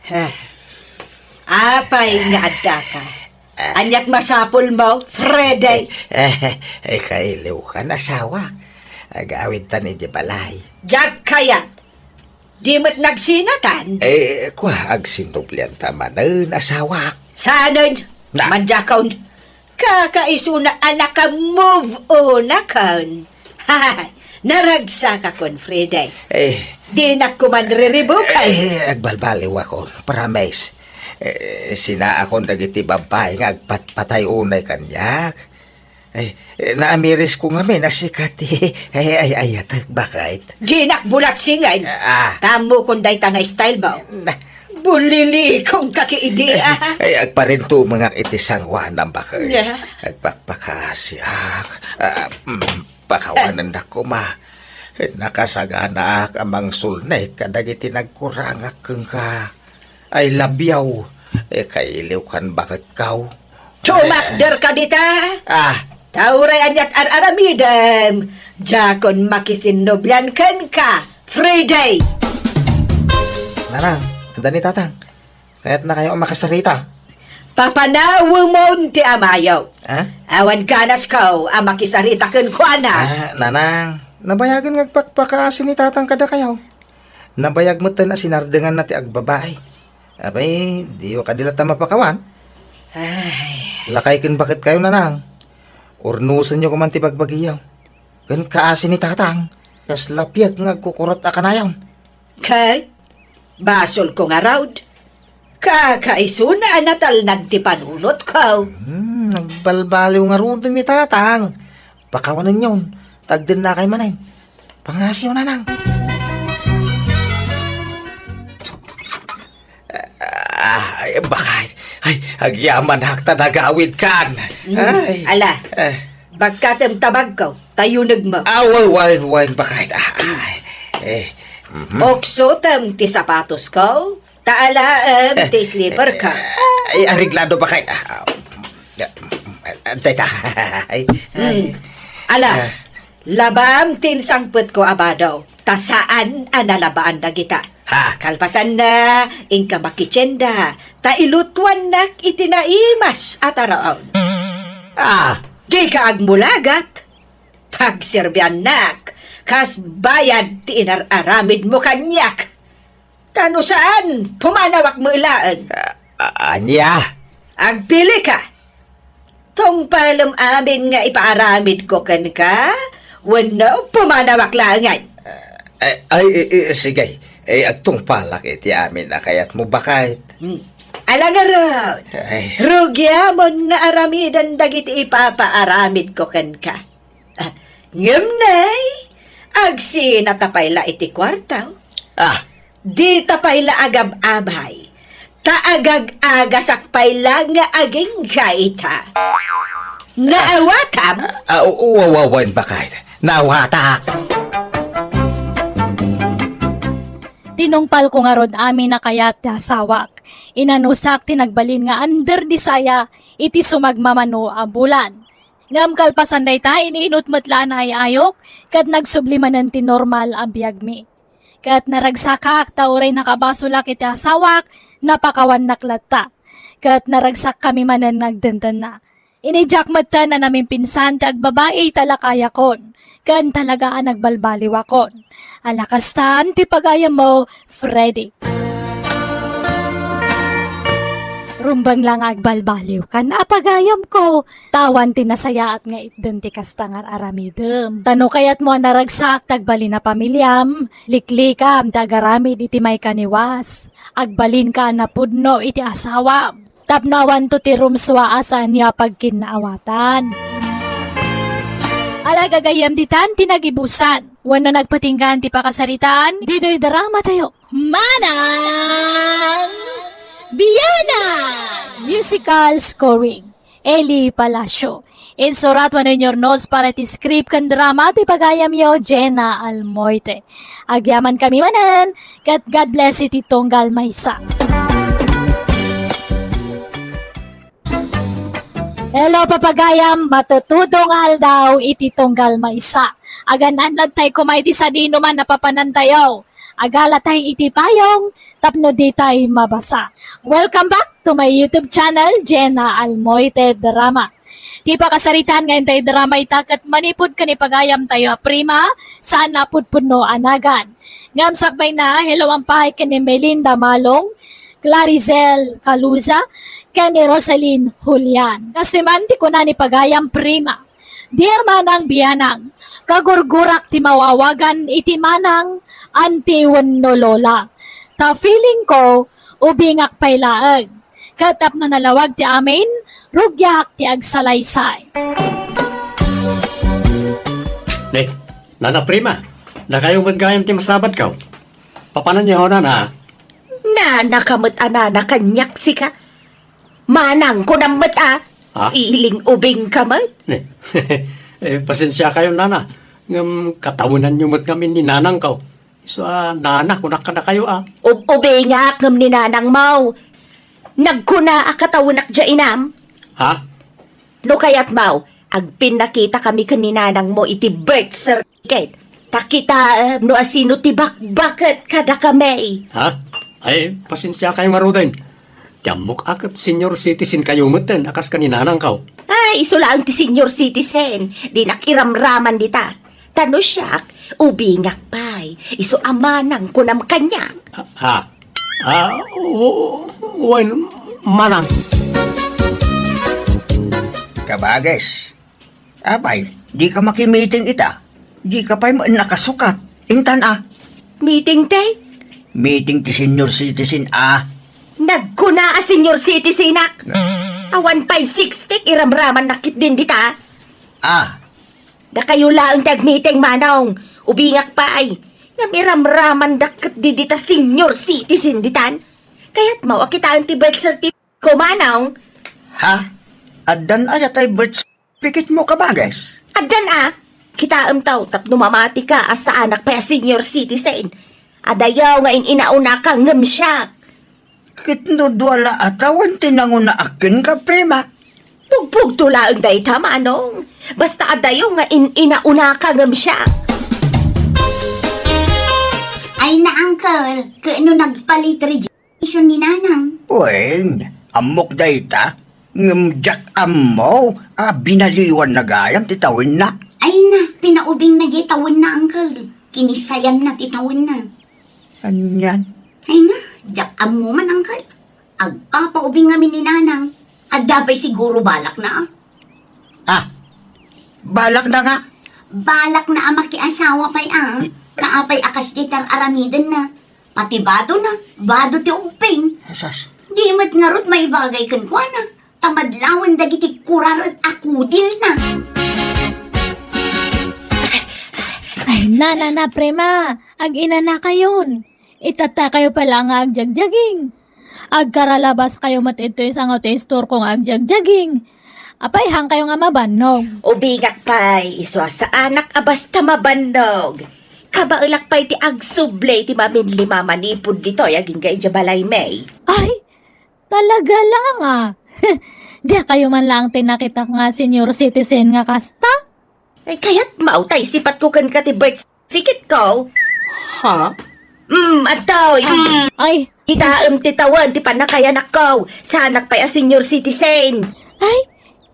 Ah, apay nga addaka? Ah. Ania't masapulmo, Freddy? Eh, eh, kailiwkan, asawak. Agawidtan iti balay. Diak kayat. Di met nagsinatan? Eh, kua, agsinublianta manen, asawak. Saanen? Na. Mandiakon. Kakaisuna a naka-move on akan. Hay, naragsakakon, Freddy. Eh. Dinak koma riribukan. Eh, agbalbaliwakon, promise. Eh, sinaakon dagiti babbai nga agpatpatay unay kaniak. Ay, eh, naamirisko ngamin a sika ti, ay, ay, ayatek, baket. Dinak bulat singen. Ah. Tammokon dayta nga style mo. Na. Bulilikong ka ki idi, ah. Ay, agparintumengak iti sangoanam, baket. Yeah. Agpakpakasiak. Ah, mm, pakawanennak koma. Nakasaganaak a mangsulnek kadagiti nagkurangak kenka. I love you. Eh, kailiwkan, baketko. Tumakder ka dita? Ah. Ta uray ania't ar-aramidem, diakon makisinnublian kenka, Freddy. Nanang, adda ni tatang. Kayatnakayo a makasarita. Papanawemon ti amayo. Ha? Awan ganasko a makisarita kenkuana. Ah, nanang, nabayagen nga agpakpakaasi ni tatang kadakayo. Nabayag metten a sinardenganna ti agbabai. Apay, diyo kadi latta mapakawan? Ay. Lakay ken baketkayo, nanang. Urnosenyo koman ti bagbagiyo. Ken kaasi ni tatang, kasla piek nga agkukurot a kanayon. Ket, basolko ngarud, kakaisuna a natalnag ti panunotko. Hmm, nagbalbaliw ngaruden ni tatang. Pakawanenyon, ta agdennakay manen. Pangasiyo, nanang. Ah, ay, baket. Ay, agyamanak ta nagawidkan. Mm. Ay. Ala, eh. Bagkatem ta bagko, ta yunegmo. Ah, wa-, wa-, wa-, baket. Ah, ay. Eh, mhm. Uksotem ti sapatosko, ta alaem ti slipperko. Eh, ay, areglado, baket. Ah, ah, ya, ah, dayta. Ay, ay. Hmm. Ala, ah. Labam ti insangpetko a bado, ta saan a nalabaan dagita. Ha? Kalpasanna, inka makitienda, ta ilutuannak iti naimas a taraon. Ah! Dika agmulagat, pagserbiannak, kas bayad ti inar-aramidmo kaniak. Ta no saan, pumanawak met laeng. A-, a-, ania? Agpilika. Tungpalem amin nga ipaaramidko kenka, wenno pumanawak laengen. Eh, ay, eh, eh, sige. Eh, agtungpalak iti amin a kayatmo, baket. Hmm. Ala ngarud, ay. Rugiamon nga aramiden dagiti ipapaaramidko kenka. Ah, ngem nay, agsinata pay la iti kuarto. Ah. Dita pay la agab-abay, ta agag-agasak pay la nga agingga ita. Naawatam? Ah, u-, u-, wa-, wa-, wen, baket. Naawatak. Tinungpalko ngarud amin a kayat ti asawak. Inanusak ti nagbalin nga under di saya iti sumagmamano a bulan. Ngem kalpasan dayta, iniinut met la a naay-ayok, ket nagsubli manen ti normal a biagmi. Ket naragsakak ta uray nakabasolak iti asawak, napakawannak latta. Ket naragsakkami manen nga agdendenna. Inidiak metten a namimpinsan ti agbabai ta lakayakon, ken talaga a nagbalbaliwakon. Ala kastan ti pagayammo, Freddy. Rumbeng la nga agbalbaliwkan a pagayamko, ta awan ti nasayaat nga itden ti kasta nga ar-aramidem. Ta no kayatmo a naragsak ti agbalin a pamiliam, liklikam ti agaramid iti maikaniwas. Agbalinka a napudno iti asawam. Tapno awanto ti rumsua a saanyo a pagkinnaawatan. Ala, gagayyem ditan ti nagibusan wenno nagpatinggaan ti pakasaritaan ditoy dramatayo. Manang Biana! Musical scoring, Eli Palacio. Insurat wenno inyurnos para iti script ken drama ti pagayamyo, Jenna Almoite. Agyamankami manen, ket God bless iti tunggal maysa. Hello, papagayam, matutudong aldaw iti tunggal maysa. Agan-anadtay koma iti sadinoman a papanantayo. Agalatay iti payong tapno ditay mabasa. Welcome back to my YouTube channel, Jenna Almoite Drama. Ti pakasaritaan nga intay drama ita ket manipud ken ipagayamtayo a Prima, saan a pudpudno a nagan. Ngem sakbayna, hello, ampay ken ni Melinda Malong, Clarizel Caluza, ken ni Rosalyn Julian. Kas ti man ti kuna ni pagayam Prima, "Dear Manang Bianang, kagurgurak ti mawawagan iti manang, anti wenno lola. Ta feeling ko, ubingak pay laeng. Ket tapno nalawag ti amin, rugiak ti agsalaysay." Ne, Nana Prima, dakayo met gayam ti masabadko. Papananyo, Nana? Nana ka met a nana kaniak sika. Manang, kunam met a. Ha? Feeling ubing ka met. Ne. Eh, pasensiakayo, Nana. Ngem katawenanyo met ngamin ni nanangko. Isu a nana, kunak kadakayo a. Ub-, ubingak ngem ni nanangmo. Nagkuna a katawenak dia, inam. Ha? No kayatmo, agpinnakitakami ken ni nanangmo iti birth certificate. Ta kitaem no asino ti bakbaket kadakami. Ha? Ay, pasensiakayo ngaruden. Ti ammok a ket senior citizen kayo metten a kas ken ni nanangko. Ay, isu laeng ti senior citizen. Dinak iramraman dita. Ta no siak, ubingak pay. Isu a manang kunam kaniak. Ha? Ah, w-, wen, manang. Kabages, apay, dika makimiting ita? Dika pay met nakasukat. Intan a. Meeting ti? Meeting ti senior citizen a. Nagkuna a senior citizenak. Awan pay sixty iramramannak ketdin dita. Ah, Dakayo laeng ti agmeeting, manong. Ubingak pay. Ngem iramramandak ketdi dita senior citizen ditan. Kayatmo a kitaen ti birth certificate ko, manong? Ha? Addan aya tay birth certificate mo, kabages? Addan a. Kitaem taw tapno mamati ka a saanak pay a senior citizen. Adayo nga in-inauna ka ngem siak. Ket no dua la a tawen ti nanguna a kenka, Prima? Pugpugto laeng dayta, manong. Basta adayo nga in-inauna ka ngem siak. Ay na, uncle, ket no nagpalit registration ni nanang? Wen, ammok dayta, ngem diak ammo a binaliwan na gayam ti tawenna. Ay na, pinaubing na di tawenna, uncle. Kinisayan na ti tawenna. Anian? Ay na, diak ammo man, uncle. Agpapaubing ngamin ni nanang. Adda pay siguro balak na, ah. Ah, balak na nga. Balak na a makiasawa pay, ah. Ta apay a kas ti tar-aramiden na. Pati bado na, bado ti ubbing. Asas. Di met ngarud maibagay kenkuana. Ta madlawen dagiti kuraret a kudil na. Ay, na, na, na, Prima. Ag-inanakayon. Itattakayo pay la nga agjagjaging. Agkaralabas kayo met itoy sango ti istorko nga agjagjaging. Apay, haankayo nga mabannog? Ubingak pay, isu a saanak a basta mabannog. Kabaelak pay ti agsubli ti maminlima manipud ditoy agingga idiay balaymi. Ay, talaga lang, ah. Diakayo man laeng ti nakitak nga senior citizen nga kasta? Ay, kayatmo tay sipatko kenka ti birth certificate ko. Ha? Mm, adtoy. Mm. Ay. Kitaem ti tawen ti pannakayanakko. Saanak pay a senior citizen. Ay,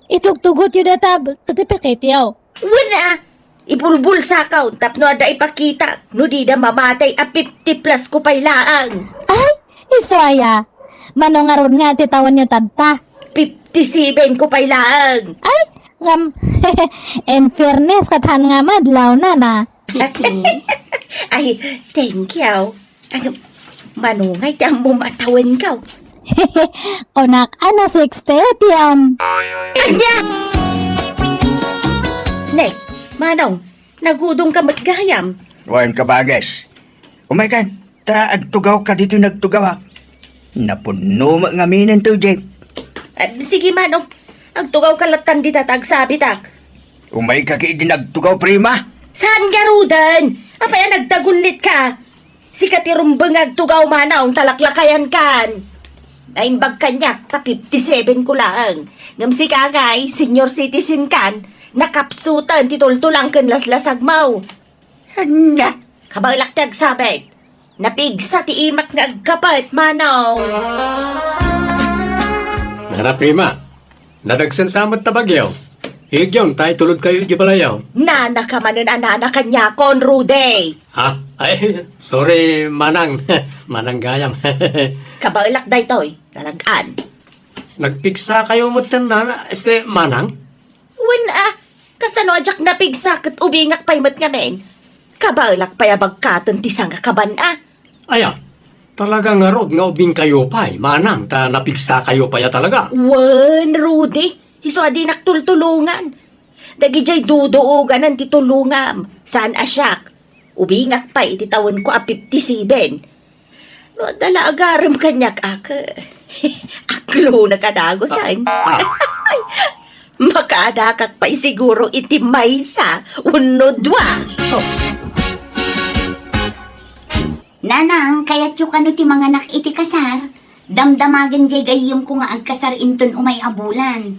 itugtugotyo dayta birth certificate-yo. Wen a, ibulbulsako tapno adda ipakitak no dida mamatay a fifty plus ko pay laeng. Ay, isu aya. Mano ngarud nga ti tawenyo tatta? Fifty-seven ko pay laeng. Ay, ngem, in fairness, ket haan nga madlaw, nana. Ay, thank you. Ay, manungay ti ammom a tawenko? Kunak a no sixty ti am. Ania? Ne, manong, nagudongka met gayam. Wen, kabages. Umaykan, ta agtugawka ditoy nagtugawak. Napunno met ngaminen toy jeep. Ah, sige, manong. Agtugawka lattan dita ta agsabitak. Umayka ketdi nagtugaw, Prima. Saan ngaruden? Apay a nagtagullitka? Sika ti rumbeng nga agtugaw, manong, ta laklakayankan. Naimbag kaniak ta fifty-seven ko laeng. Ngem sika ngay, senior citizen kan, nakapsuten ti tultulang ken laslasagmo. Ania? Kabaelak ti agsabit. Napigsa ti imak nga agkapet, Manong. Nana, Prima. Nadagsen sa met ta bagyo. Igyon, ta itulod kayo iti balayo. Nana ka manen a nana kaniakon, Rudy. Ha? Ay, sorry, Manang. Manang gayam. Kabaelak daytoy, nalag-an. Nagpigsa kayo met ken nana, este, Manang? Wen a, kasano a diak napigsa ket ubingak pay met ngamin? Kabaelak pay a bagkaten ti sangakaban a. Aya, talaga ngarud nga ubing kayo pay, Manang, ta napigsa kayo pay a talaga. Wen, Rudy, isu a dinak tultulongan. Dagidiay duduoganan ti tulongam, saan a siak. Ubingak pay iti tawenko a fifty-seven. No adda la agarem kaniak, ak, aklonek a dagus, ay. Ah. Makaadakak pay siguro iti maysa wenno dua. Sus. Nanang, kayatyo kano ti manganak iti kasar? Damdamagen diay gayyemko nga agkasar inton umay a bulan.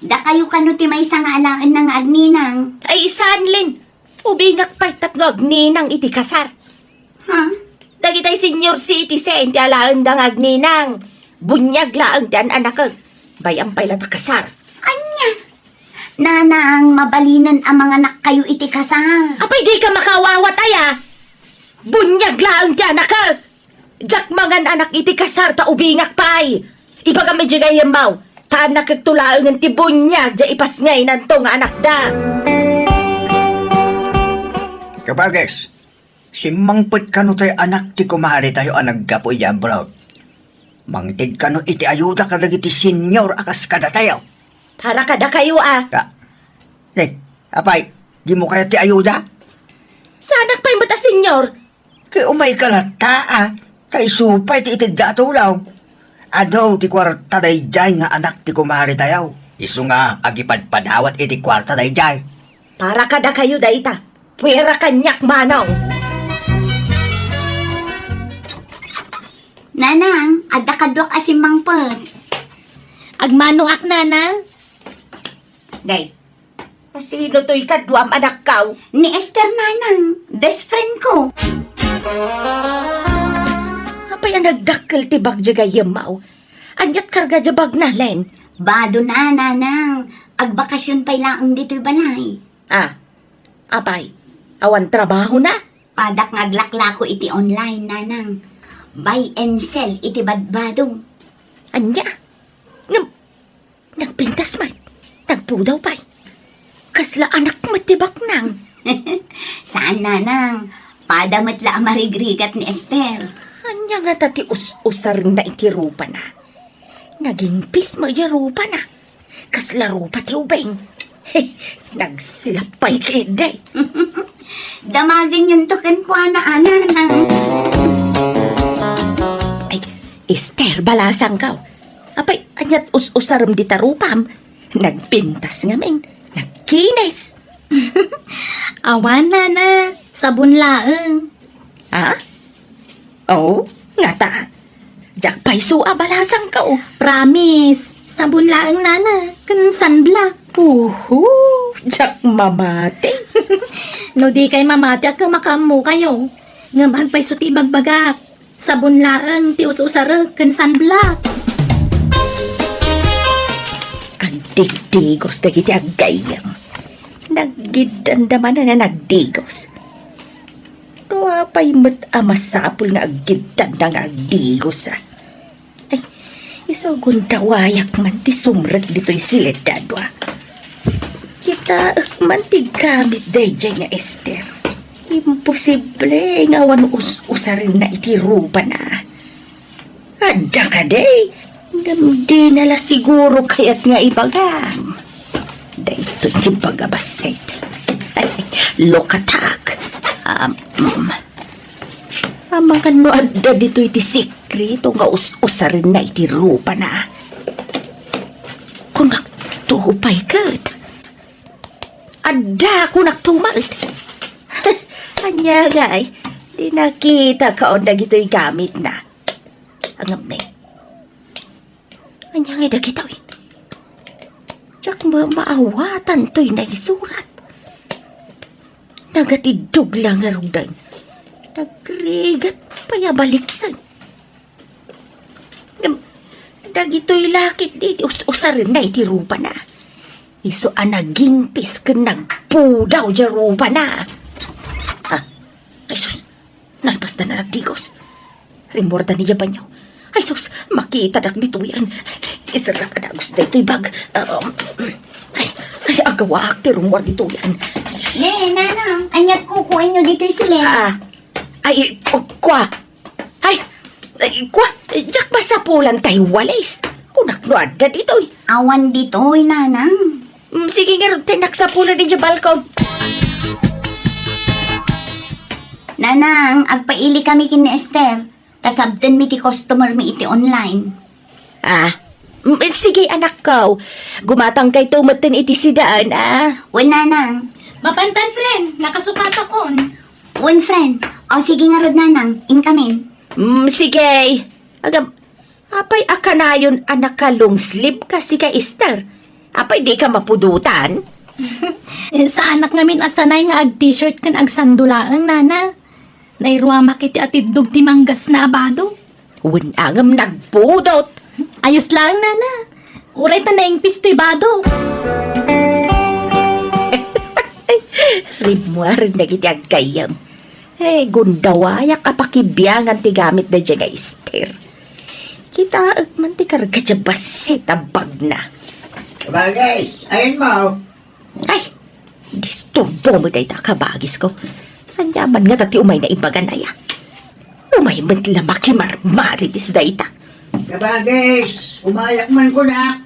Dakayo kano ti maysa nga alaenna nga agninang? Ay, saan, Len. Ubingak pay tapno agninang iti kasar. Ha? Dagitay senior citizen ti alaenda nga agninang. Buniag laeng ti an-anakek. Bay-am pay la ta kasar. Ania? Nanang, mabalinen a manganak kayo iti kasar. Apay, dika makaawawat aya? Buniag laeng ti anakek. Diak mangan-anak iti kasar ta ubingak pay. Ibagam idiay gayyemmo, ta annakekto laengen ti buniag diay ipasngaynanto nga anakda. Kabages, simmangpet kano tay anak ti kumaretayo a naggapu idiay abroad? Mangted kano iti ayuda kadagiti senior a kas kadatayo? Para kadakayo a. Ka-, eh, apay, dimo kayat ti ayuda? Saanak pay met a senior. Ket umay ka latta a, ta isu pay ti itedda a tulong. Adu ti kuarta daydiay nga anak ti kumaretayo. Isu nga agipadpadawat iti kuarta daydiay. Para kadakayo dayta. Puera kaniak, Manong. Nanang, adda kaduak a simmangpet. Agmanoak, Nana. Nay, Kasino toy kaduam, anakko? Ni Esther, nanang, best friend ko. Apay a nagdakkel ti bag diay gayyemmo? Aniat karga diay bagna, Len? Bado na, nanang. Agbakasyon pay laeng ditoy balay. Ah, apay, awan trabahona? Padak nga aglaklako iti online, nanang. Buy and sell iti badbado. Ania? Ngem, nagpintas met. Nagpudaw pay. Kasla anak met ti baknang. Saan, nanang. Pada met la a marigrigat ni Esther. Ania ngata ti us-usarenna iti rupana? Nagimpis met diay rupana. Kasla rupa ti ubing. Nagsilap pay ketdi. Damagenyonto kenkuana, a, nanang. Ay, Esther, balasangko. Apay, aniat us-usarem dita rupam? Nagpintas ngamin. Nagkinis. Awan, nana. Sabon laeng. Ha? Oh, ngata. Diak pay isu a balasangko. Promise. Sabon laeng, nana. Ken sunblock. Uhu, diak mamati. No dikay mamati, agka makaammokayo. Ngem agpayso ti ibagbagak. Sabon laeng ti us-usarek ken sunblock. Agdigdigos dagiti aggayyem. Naggiddanda manen a nagdigos. No apay met a masapul nga aggiddanda nga agdigos, a? Ay, isu a gundawayak man ti sumrek ditoy sileddad, a. Kitaek man ti gamit daydiay nga Esther. Imposible nga awan us-usarenna iti rupana. Adda kadi, ngem dina la siguro kayat nga ibagam. Daytoy ti baga bassit. Ay, look attack. Um, mm. Amangan no adda ditoy ti sikreto nga us-usarenna iti rupana. Kunakto pay ket. Adda kunakto met. Ania ngay, di nakita kaon dagitoy gamitna. Ngem ne, Ania ngay dagitoy? Diak ma-, maawatan toy naisurat. Nagatiddog la ngaruden. Nagrigat pay a baliksen. Ngem, dagitoy lakit di, di us-usarenna iti rupana. Isu a nagingpis ken nagpudaw diay rupana. Ah, ay sus, nalpasda a nagdigos. Rimmuarda idiay banio. Ay sus, makitadak ditoyen. Iserrak a dagus daytoy bag. Um, ay, ay, agawaak ti rummuar ditoyen. Ne, nanang, aniat kukuenyo ditoy silem? Ah, ay, ku-, kua. Ay, ay, kua, diak masapulan tay walis. Kunak no adda ditoy. Awan ditoy, nanang. Mm, sige ngarud, tay naksapulan idiay balkon. Nanang, agpaili kami ken ni Esther. Ta sabtenmi ti customer mi iti online. Ah, mm, sige, anakko. Gumatangkayto metten iti sidaen, ah. Wen, nanang. Mapantan, friend. Nakasukatakon. Wen, friend. O, sige ngarud, nanang. Inkamin. Mm, sige. Agam, apay a kanayon a naka-long sleeve ka, sika, Esther? Apay di ka mapudotan? Eh, saanak ngamin a sanay nga ag-t-shirt ken agsando laeng, nana. Nairuamak iti atiddog ti manggasna a bado. Wen, ngem nagpudot. Ayos laeng, nana. Uray ta naingpis toy bado. Rimmuar dagiti aggayyem. Eh, gundawayak a pakibiangan ti gamit daydiay nga Esther. Kitaek man ti karga diay bassit a bagna. Kabagis, ayan mo. Ay, disturbo met dayta, kabagisko. Ania man ngata ti umayna ibagan aya? Umay met la makimarmarites dayta. Kabagis, umayak man kunak.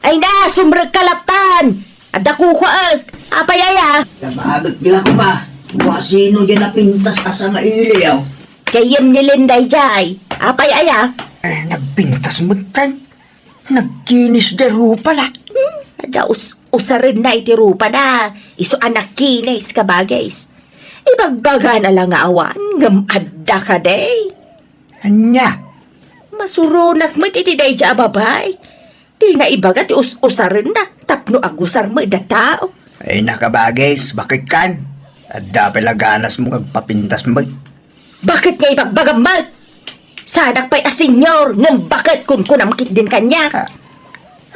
Ay na, sumrekka lattan! Adda kukuaek. Apay aya? Kabagis la kuma. Kua sino diay napintas a sangailiw? Gayyem ni Linda idiay. Apay aya? Eh, nagpintas metten. Nagkinis diay rupana. Hmm, adda us-, usarenna iti rupana. Isu a nakinis, kabagis. Ibagbagana la nga awan, ngem adda kadi. Ania? Masuronak met iti daydiay a babai. Dina ibaga ti us-usarenna tapno agusar met a tao. Ay, nakabagis, bakit kan? Adda pay la ganasmo nga agpapintas met. Baket nga ibagbagam met? Saanak pay a senior, ngem baket kunkunam ketdin kaniak. Ah,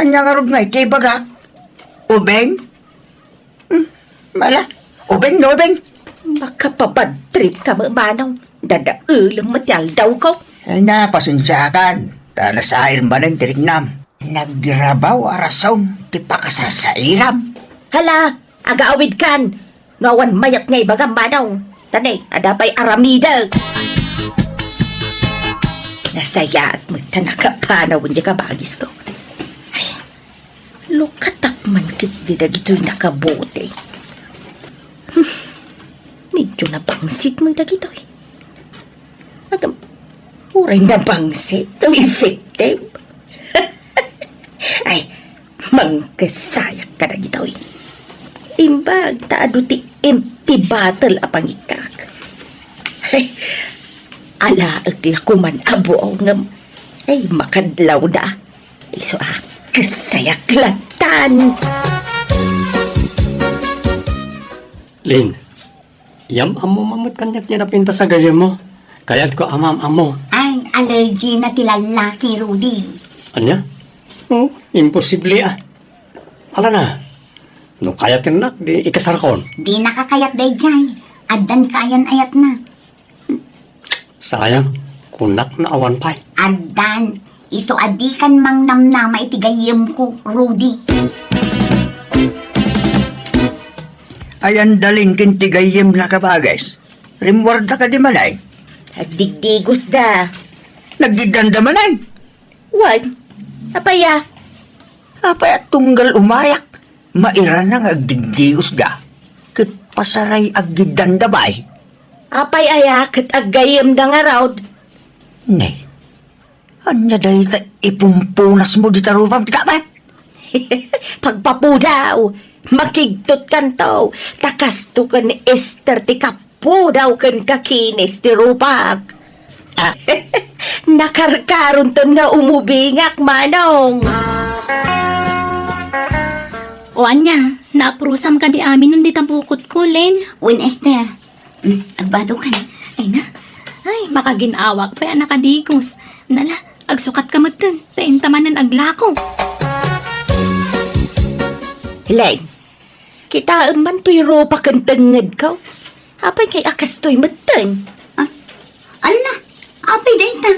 ania ngarud nga iti ibagak? Ubing? Hmm, mala. Ubing no ubing? Makapabad trip ka met, manong. Dadaelem met ti aldawko. Ay na, pasensiakan. Ta nasair manen ti riknam. Nagrabaw a rason ti pakasasairam. Hala, agaawidkan. No awan mayat nga ibagam, manong, ta ne, adda pay aramidek. Nasayaat met ta nakapanaw diay kabagisko. Ay, lukatak man ketdi dagitoy nakabuti. Hmm, medyo nabangsit met dagitoy. Agam, uray nabangsit, no effective. Ay, mangkesayak kadagitoy. Imbag ta adu ti empty bottle a pangikkak. Ay, alaek la koman a buaw ngem, ay, makadlawda. Isu a kesayak lattan. Lin, yam-ammo man met kaniak ti napintas a gayyemmo. Kayatko a maam-ammo. Ay, allergy na ti lallaki, Rudy. Ania? Oh, imposible a. Ala na. No kayatennak, di ikasarkon. Dina kakayat daydiay. Addan kaayan-ayatna. Sayang, kunak no awan pay. Addan, isu a dikan mangnamnama iti gayyemko, Rudy. Ayan dalin ken ti gayyemna, kabages. Rimmuarda kadi manen? Agdigdigosda. Naggiddanda manen? Wen, apay a? Apay a tunggal umayak? Mairana nga agdigdigosda. Ket pasaray aggiddanda bay? Apay aya ket aggayyemda ngarud? Ne, ania dayta ipumpunasmo dita rupam, kita bay? Pagpapudaw, makigtotkanto, ta kasto ken ni Esther ti kapudaw ken kakinis ti rupak. Nakarkaronton nga umubingak, Manong. O ania, naapurusam kadi amin dita bukotko, Len? Wen, Esther. Mm, agbado ka na. Ay na. Ay, makagin-awak pay a nakadigos. Nala, agsukat ka metten, ta inta manen aglako. Len, kitaem man toy rupa ken tengngedko. Apay ngay a kastoy metten? Ah, ala, apay dayta?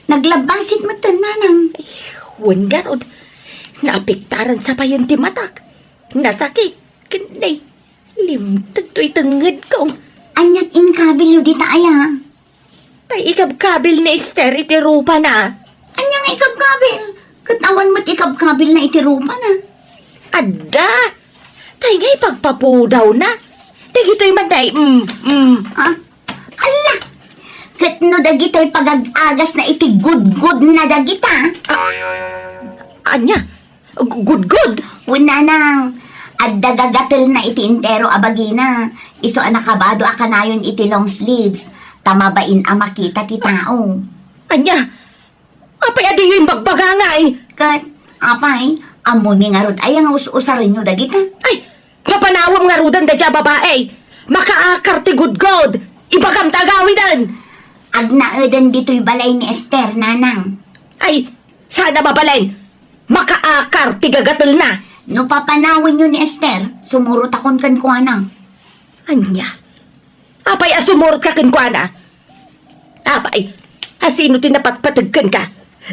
Naglabbasit metten, Nanang. Ay, wen garud. Naapektaran sa payen ti matak. Nasakit. Ken nay, limteg toy tengngedko. Aniat inkabilyo dita aya? Tay ikabkabil ni Esther iti rupana. Ania nga ikabkabil? Ket awan met ikabkabilna iti rupana. Adda! Tay nga ipagpapudawna. Dagitoy man day, mm, mm. Ah, ala! Ket no dagitoy pagag-agasna iti gudgodna dagita. Ah, ania? Gu-, gudgod? Wen, Nanang, adda gagatelna iti entero a bagina. Isu a nakabado a kanayon iti long sleeves, ta mabain a makita ti tao. Ania? Apay a diyo imbagbaga ngay? Ket, apay, ammomi ngarud aya nga us-usarenyo dagita? Ay, papanawem ngaruden daydiay a babai. Makaakar ti gudgod. Ibagam ta agawiden. Agnaeden ditoy balay ni Esther, Nanang. Ay, saan a mabalin. Makaakar ti gagatelna. No papanawenyo ni Esther, sumurotakon kenkuana. Ania? Apay a sumurot ka kenkuana? Apay, asino ti napatpateg kenka?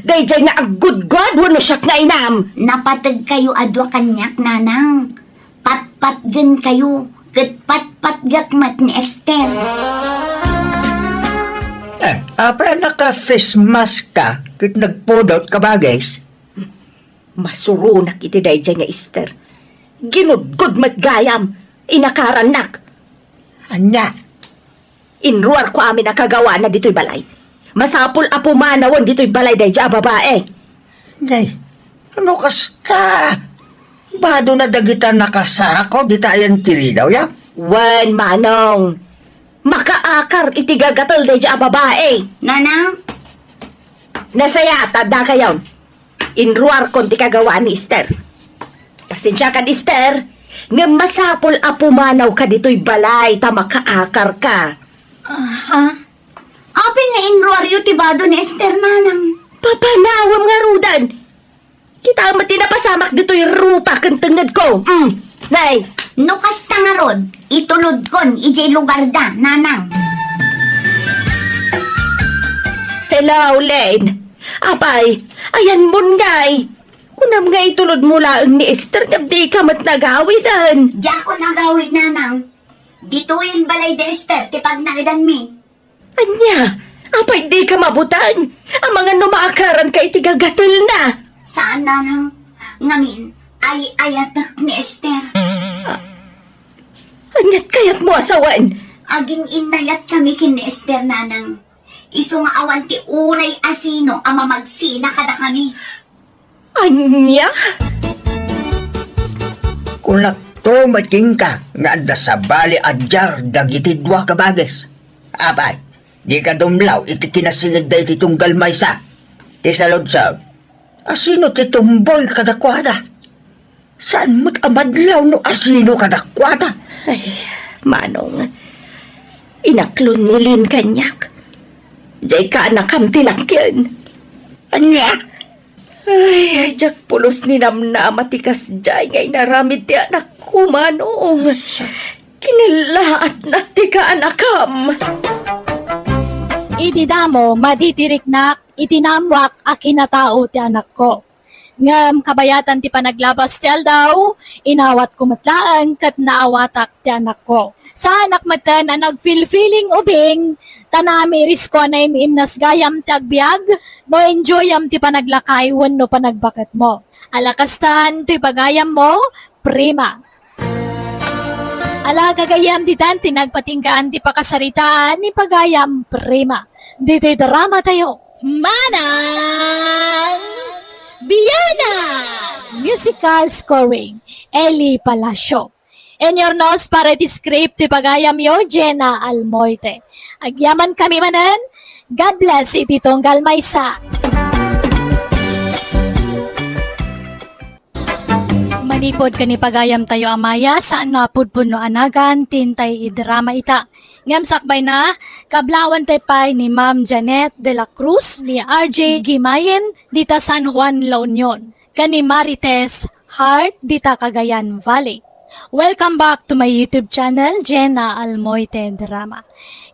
Daydiay nga aggudgod wenno siak nga inam? Napateg kayo a dua kaniak, Nanang. Patpatgen kayo, ket patpatgak met ni Esther. Eh, apay a naka-face mask ka ket nagpudot ka, bagis? Masuronak iti daydiay nga Esther. Ginudgod met gayam, inakarannak. Ania? Inruarko amin a kagawana ditoy balay. Masapul a pumanawen ditoy balay daydiay a babai. Nay, ano kas ka? Bado na dagita nakasako dita ayan ti ridaw, ya? Wen, Manong. Makaakar iti gagatel daydiay a babai. Nanang? Nasayaat, adda kayon. Inruarkon ti kagawaan ni Esther. Pasensiakan, Esther, ngem masapul a pumanawka ditoy balay ta makaakarka. Aha. Apay nga inruaryo ti bado ni Esther, Nanang? Papanawem ngaruden. Kitaem met ti napasamak ditoy rupa ken tengngedko. Mm. Nay. No kasta ngarud, itulodkon idiay lugarda, Nanang. Hello, Len. Apay, ayanmon ngay. Kunam nga itulodmo laeng ni Esther ngem dika met nagawiden. Diakon agawid, Nanang. Ditoyen balay da Esther ti pagnaedanmi. Ania? Apay dika mabuteng? Amangan no maakaranka iti gagatelna. Saan, Nanang. Ngamin, ay-ayatek ni Esther. Aniat kayatmo a sawen? Agin-innayatkami ken ni Esther, Nanang. Isu nga awan ti uray a sino a mamagsina kadakami. Ania? Kunakto met kenka nga adda sabali a diar dagiti dua ka bagis. Apay, dika dumlaw iti kinasingedda iti tunggal maysa. Ti saludsod, asino ti tumboy kadakuada? Saan met a madlaw no asino kadakuada? Ay, Manong, inaklon ni Lin kaniak. Diay kaanakam ti lakyen. Ania? Ay, ay, diak pulos ninamnama ti kasdiay nga inaramid ti anakko, Manong. Kinellaatnak ti kaanakam. Idi damo, madi ti riknak iti naammoak a kinatao ti anakko. Ngem kabayatan ti panaglabas ti aldaw, inawatko met laeng ket naawatak ti anakko. Saanak metten a nagfilfiling ubing, ta namirisko a naim-imnas gayam ti agbiag, no enjoyam ti panaglakay wenno panagbaketmo. Ala kastan, toy pagayammo, prima. Ala, gagayyem, ditan ti nagpatinggaan ti pakasaritaan ni pagayam, prima. Ditoy drama tayo. Manang Bianang! Musical scoring, Eli Palacio. Inurnos para iti script ti pagayamyo, Jenna Almoite. Agyamankami manen, God bless iti tunggal maysa. Manipud ken ni pagayamtayo a Maya, saan nga pudpudno a nagan ti intay idrama ita. Ngem sakbayna, kablawantay pay ni Ma'am Janet de la Cruz, ni R J Gimayen, dita San Juan, La Union, ken ni Marites Hart, dita Cagayan Valley. Welcome back to my YouTube channel, Jenna Almoite Drama.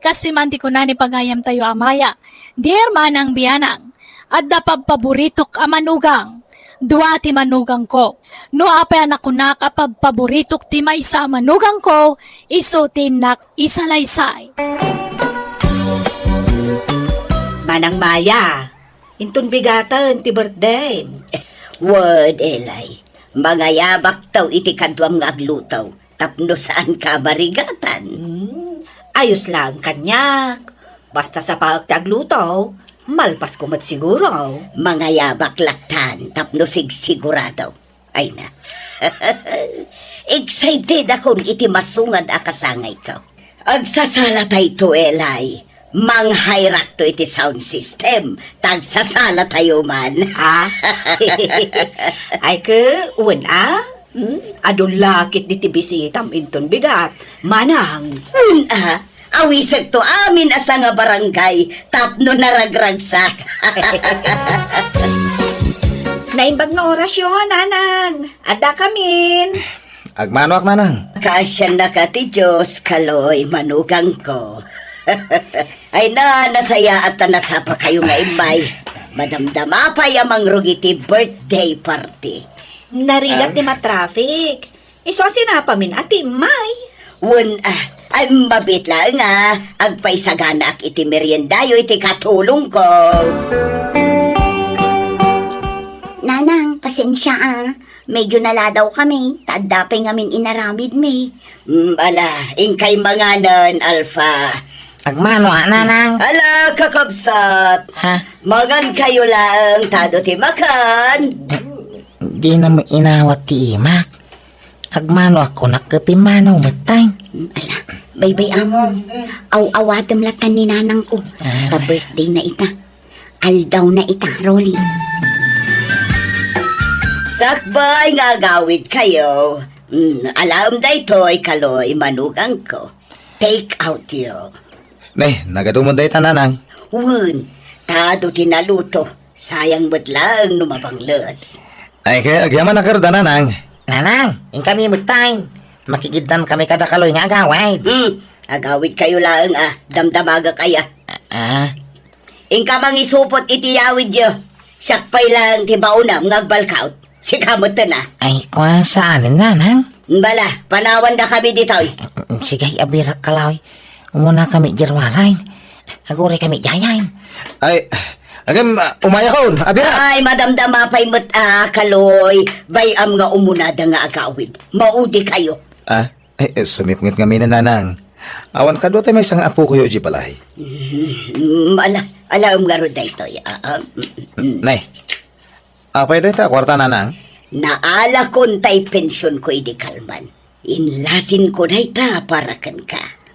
Kas ti man ti kuna ni pagayamtayo a Maya, Dear Manang Bianang, adda pabpaboritok a manugang. Dua ti manugangko. No apay a nakunak a pabpaboritok ti maysa a manugangko, isu ti innak isalaysay. Manang Maya, inton bigaten ti birthday. Wen, Elay, mangayabakto iti kaduam nga agluto tapno saanka a marigatan. Hmm, ayos laeng kaniak. Basta sapaek ti agluto, malpasko met siguro. Mangayabak lattan tapno sigsigurado. Ay na. Excited akon iti masungad a kasangayko. Agsasalatayto, Elay. Manghayrakto iti sound system. Tagsasalatayo man. Ha? Ay, ke, wen a? Hmm? Adu lakit diti bisitam inton bigat. Manang. Wen a? Awisekto amin a sangabarangay tapno naragragsak. Naimbag nga orasyo, Nanang. Adda kamin. Agmanoak, Nanang. Kaasiannaka ti Dios, Kaloy, manugangko. Ay na, nasayaat ta nasapakayo nga immay. Madamdama pay a mangrugit ti birthday party. Narigat ti matraffic. Isu a sinapamin a timmay. Wen, ah, ay, mabiit laeng a agpaisaganaak iti meriendayo iti katulongko. Nanang, pasensia, ah. Medyo naladaw kami, ta adda pay ngamin inaramidmi. Mm, ala, inkay manganen, Alpha. Agmano a, Nanang? Ala, kakabsat. Ha? Mangan kayo laeng, tado ti makan. Di na mo inawat ti imak. Agmano a kunak ket pimmanaw mettay. Ala, baybay-am. Aw-awatem lattan ni nanangko. Ah. Ta birthday na ita. Aldaw na ita, Rolly. Sakbay nga agawid kayo. Mm, alaem daytoy, Kaloy, manugangko. Take out yo. Ne, nagaduman dayta, Nanang. Wen, tado ti naluto. Sayang met laeng no mabangles. Ay, kaya agyaman a karda, Nanang. Nanang, inkami met tayo. Makigiddan kami kada Kaloy nga agawid. Hmm, agawid kayo laeng, ah. Damdamagak aya. Ah? Inka mangisupot iti yawid yo. Siak pay laeng ti baonam nga agbalkaut. Sika met ten, ah. Ay, kwa, saan, Nanang? Bala, panawan da kami ditoy. Sige, abirak, Kaloy. Umuna kami, Jirwaray. Aguray kami, Jayan. Ay, agam, ah, umayakon, abirak. Ay, madamdama pay met, ah, Kaloy. Bay-am nga umuna da nga agawid. Maudi kayo. Ah, ay, eh, sumipnget ngamin, Nanang. Awan kadua tay maysa nga apo kayo, di balay. Mm, ala, alaem ngarud daytoy. Ah, ah, mm, mm. Nay, apay dayta a kuarta, Nanang? Naalakon tay pensionko idi kalman. Inlasinko dayta para kenka.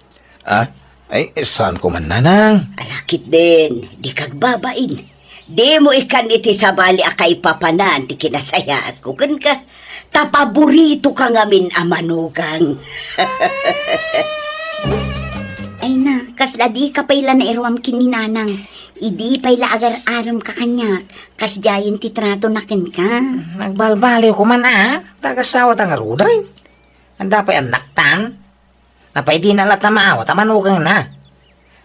Ah? Ay, saanko man, Nanang. Alakit den, dika agbabain. Dimo ikkan iti sabali a kaipapanan ti kinasayaatko kenka. Ta paboritoka ngamin a manugang. Ay na, kasla dika pay la nairuam ken ni Nanang. Idi pay la agar-aremka kaniak, kasdiayen ti tratona kenka. Nagbalbaliwko man, a. Nagasawa ta ngaruden. Adda pay annaktan. Apay dina latta maawat a manugangna?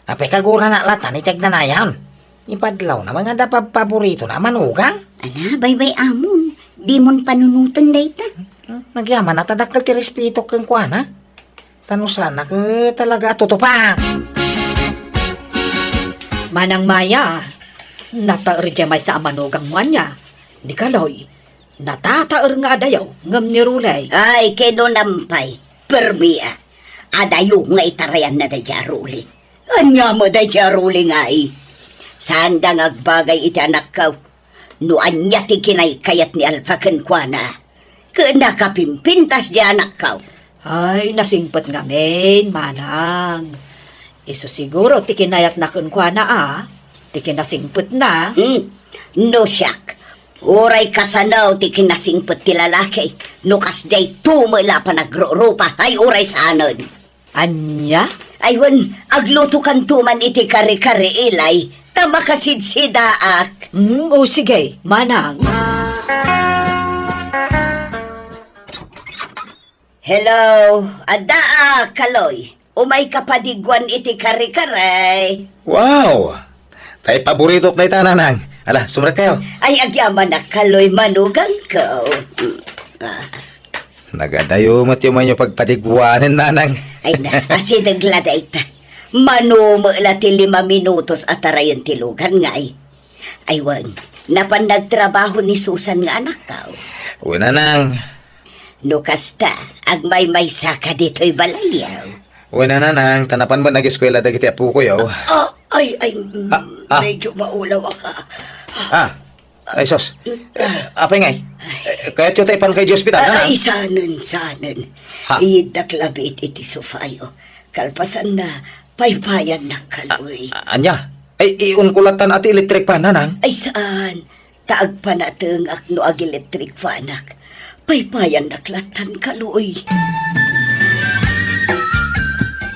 Apay kagurana latta iti agnanayon? Ipadlawna nga adda pabpaboritona a manugang? Ala, baybay-amon. Dimon panunoten dayta. Hmm, nagyaman a ta dakkel ti respetok kenkuana. Ta no saan a ket talaga a tutupak. Manang Maya, nataer diay maysa a manugangmo ania? Ni Kaloy, natataer nga adayo ngem ni Rulay. Ay, kinunam pay. Permi a. Adayo nga itarayanna daydiay a Ruli. Ania met daydiay a Ruli nga ay? Saanda nga agbagay iti anakko. No ania ti kinaykayat ni Alfa kenkuana, ket nakapimpintas diay anakko. Ay, nasingpet ngamin, manang. Isu siguro ti kinayatna kenkuana, a. ti kinasingpetna. Hmm. No siak, uray kasano ti kinasingpet ti lalaki, no kasdiay tumo la panagrurupa, ay uray saanen. Ania? Ay wen, aglutokanto man iti kare-kare, Eli, ta makasidsidaak. Hmm, o sige, manang. Hello, adda, ah, Kaloy. Umayka padigguan iti kare-kare. Wow! Tay paboritok dayta, Nanang. Ala, sumrekkayo. Ay, agyamanak, Kaloy, manugangko. Mm, ah. Nagadayo met ti umayyo pagpadigguanen, Nanang. Ay na, asideg la dayta. Mano met la ti lima minutos a tarayen ti lugan ngay. Ay wen, napan nagtrabaho ni Susan nga anakko. Wen, Nanang. No kasta, agmaymaysaka ditoy balayyo. Wen, Nanang, ta napan met nageskuela dagiti apokoyo. Ah, ay, ay, mm, Ah, ah. Medyo maulawak. Ah, ay sus. Eh, apay ngay? Eh, kayatyo ta ipanka iti ospital, Nanang? Ay, saanen, saanen. Ha? Iyiddak labi iti sofayo. Kalpasanna, paypayannak, Kaloy. A-, ania? Ay, iunko lattan a ti electric fan, Nanang? Ay, saan? Ta agpanatengak no ag-electric fanak. Paypayannak lattan, Kaloy.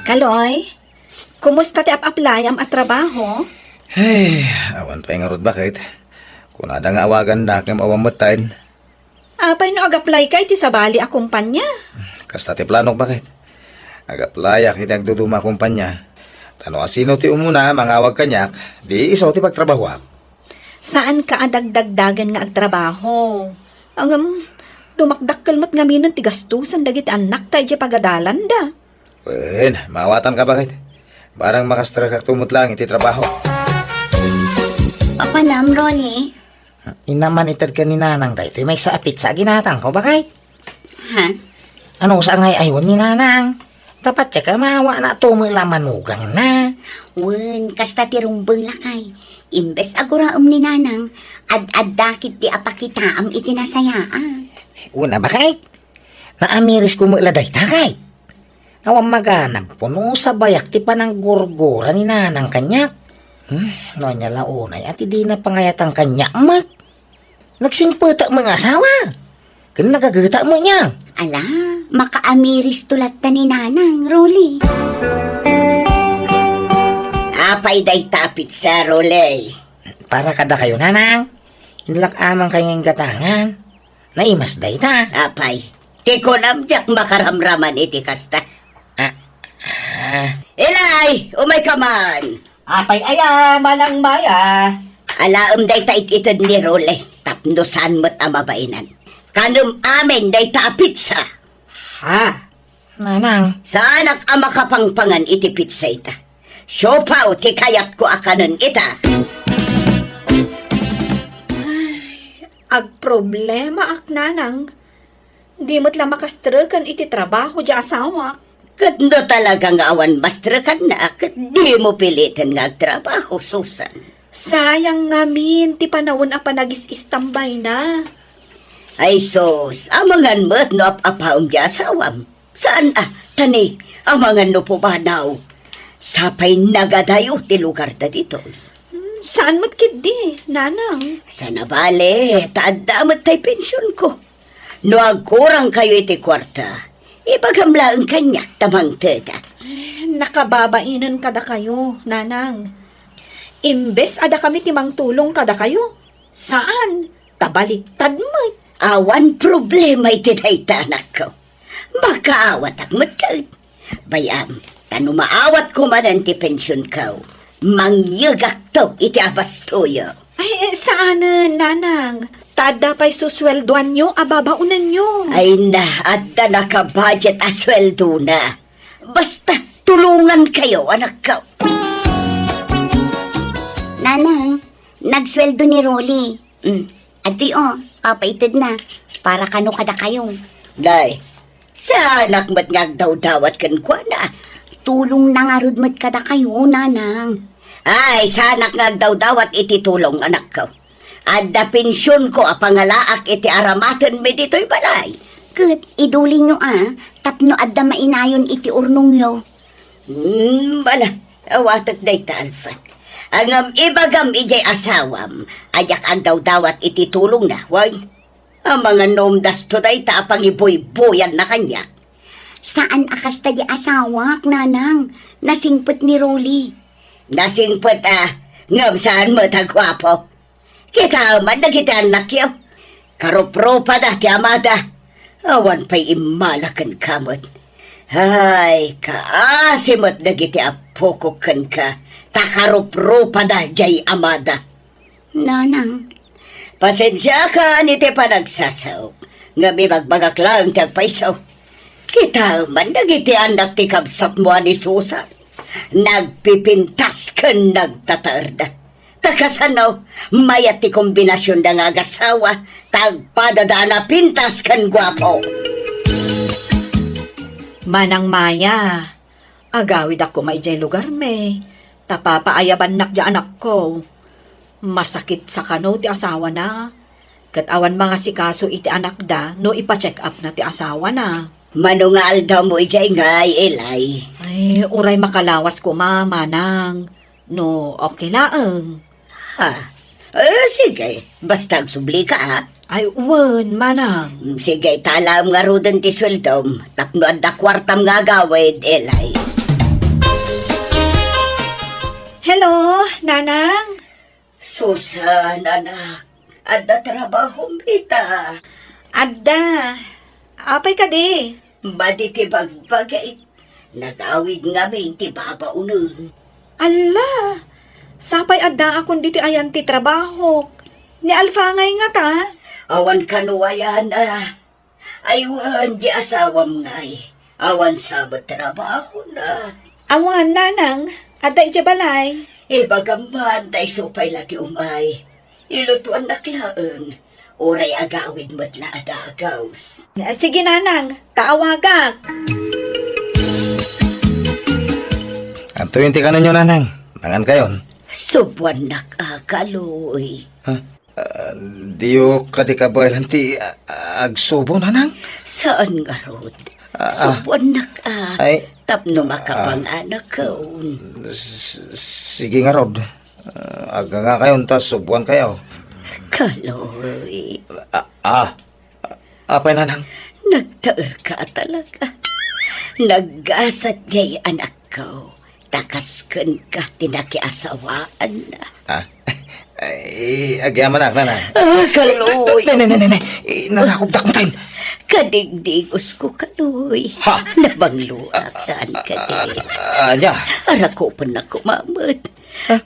Kaloy, kumusta ti ap-aplayam a trabaho? Ay, awan pay ngarud, baket. Kunada nga awagannak ngem awan metten. Apay no ag-apply ka iti sabali a kumpanya? Kasta ti planok, baket. Ag-applyak iti agduduma a kumpanya. Ta no asino ti umuna mangawag kaniak, di isu ti pagtrabahoak. Saanka a dagdagdagen nga agtrabaho. Ngem, dumakdakkel met ngaminen ti gastusen dagiti annakta idiay pagadalanda. Wen, maawatanka, baket. Barang makastrekakto met laeng iti trabaho. Papanam, Rolly? Inna man ited ken ni Nanang daytoy maysa a pizza a ginatangko, baket. Ha? Ano sa ngay aywan ni Nanang? Tapatyak a maawana tumo la manugangna. Wen, kasta ti rumbeng lakay. Imbes a guraem ni Nanang, ad-adda ketdi a pakitaam iti nasayaat. Wen a, baket. Naamirisko met la dayta, kay. Awan maganabko no sabayak ti pananggurgura ni Nanang kaniak. Hmm, no ania la unay a ti dina pangayatan kaniak met. Nagsingpetek met nga asawa. Ken nagageta met niya. Ala, makaamiristo latta ni Nanang, Rolly. Apay dayta a pizza, Rolly? Para kadakayo, Nanang. Inlak-amankayo nga inggatangan. Naimas dayta. Apay, ti kunam diak makaramraman iti kasta. Ah, ah. Ilay, umayka man. Apay aya, Manang Maya? Alaem dayta it-ited ni Rule, tapno saan met a mabainan. Kanem amin dayta a pizza. Ha? Nanang. Saanak a makapangpangan iti pizza ita. Siopaw ti kayatko a kanen ita. Ay, agproblemaak, Nanang. Di met la makastreken iti trabaho diay asawak. Ket no talaga nga awan mastrekanna, ket dimo piliten nga agtrabaho, Susan. Sayang ngamin ti panawen a panagis-istambayna. Ay sus, amangan met no ap-apaem diay asawam. Saan a, ta ni, amangan no pumanaw. Sapay nagadayo ti lugarda ditoy. Hmm, saan met ketdi, Nanang? Saan a bale, ta adda met tay pensionko. No agkurangkayo iti kuarta, ibagam laeng kaniak ta mangtedak. Eh, nakababainen kadakayo, Nanang. Imbes a dakami ti mangtulong kadakayo, saan, ta baliktad met. Awan problema iti dayta, anakko. Makaawatak met ket. Bay-am, ta no maawatko manen ti pensionko, mangyegakto iti abastoyo. Ay, eh, saanen, Nanang. Ta adda pay susueldoanyo a babaonenyo. Ay na, adda nakabudget a sueldona. Basta, tulongankayo, anakko. Nanang, nagsueldo ni Rolly. Mm. Adtoy, o, papaitedna. Para kano kadakayo. Nay, saanak met nga agdawdawat kenkuana. Tulongna ngarud met kadakayo, Nanang. Ay, saanak nga agdawdawat iti tulong, anakko. Adda pensionko a pangalaak iti aramatenmi ditoy balay. Ket idulinyo a, tapno adda mainayon iti urnongyo. Hmm, bala, awatek dayta, Alfa. Ngem ibagam idiay asawam a diak agdawdawat iti tulongna, wen? Amangan no umdasto dayta a pangibuybuyanna kaniak. Saan a kasta di asawak, nanang. Nasingpet ni Rolly. Nasingpet a, ngem saan met a guapo. Kitaem man dagiti annakyo. Karuprupada ti amada. Awan pay immala kenka met. Ay, kaasi met dagiti appokok kenka, ta karuprupada diay amada. Nanang. Pasensiakan iti panagsasaok, ngem ibagbagak laeng ti agpayso. Kitaem man dagiti annak ti kabsatmo a ni Susan. Nagpipintas ken nagtataerda. Ta kasano, mayat ti kombinasionda nga agasawa, ta agpadada a napintas ken guapo. Manang Maya, agawidak koma idiay lugarmi, ta papaayabannak diay anakko. Masakit sa kano ti asawana, ket awan mangasikaso iti anakda no ipa-check-upna ti asawana. Mano nga aldawmo idiay ngay, Eli? Ay, uray makalawas koma, manang. No okay laeng. Ha? Eh, sige. Basta agsublika, ha? Ay, wen, manang. Mm, sige, talaem ngaruden ti sueldom. Tapno adda kuartam nga agawid, Eli. Hello, nanang? Susan, anak. Adda trabahom ita? Adda. Apay kadi? Madi ti bagbagik. Nagawid ngamin ti babaonen. Alla! Sapay addaakon ditoy ayan ti trabahok. Ni Alfa ngay ngata? Awan kano ayan, a. Ay, wen, di asawam ngay. Awan sa met trabahona. Awan, nanang. Adda idiay balay. Ibagam man, ta isu pay la ti umay. Ilutuannak laeng. Uray agawid met la a dagus. Sige, nanang. Ta awagak. Antoyen ti kanenyo, nanang? Nangan kayon? Subuannak a, Kaloy. Ha? Ah, diyo kadi kabaelan ti, ah, agsubo, nanang? Saan ngarud. Ah, ah. Subuannak a. Ay. Tapno makapanganakon. S-, sige ngarud. Ah, agngakayon ta subuan kayo. Kaloy. Ah, ah. Apay, nanang? Nagtaerka talaga. Naggasat diay anakko. Ta kas kenka ti nakiasawaanna. Ah? Ay, agyamanak, nanang. Ah, Kaloy. Ne, ne, ne, ne, ne. Eh, narakopdak maten. Kadigdigosko, Kaloy. Ha? Nabangloak, saan kadi? Ah, ah, ania? Arakopennak koma met.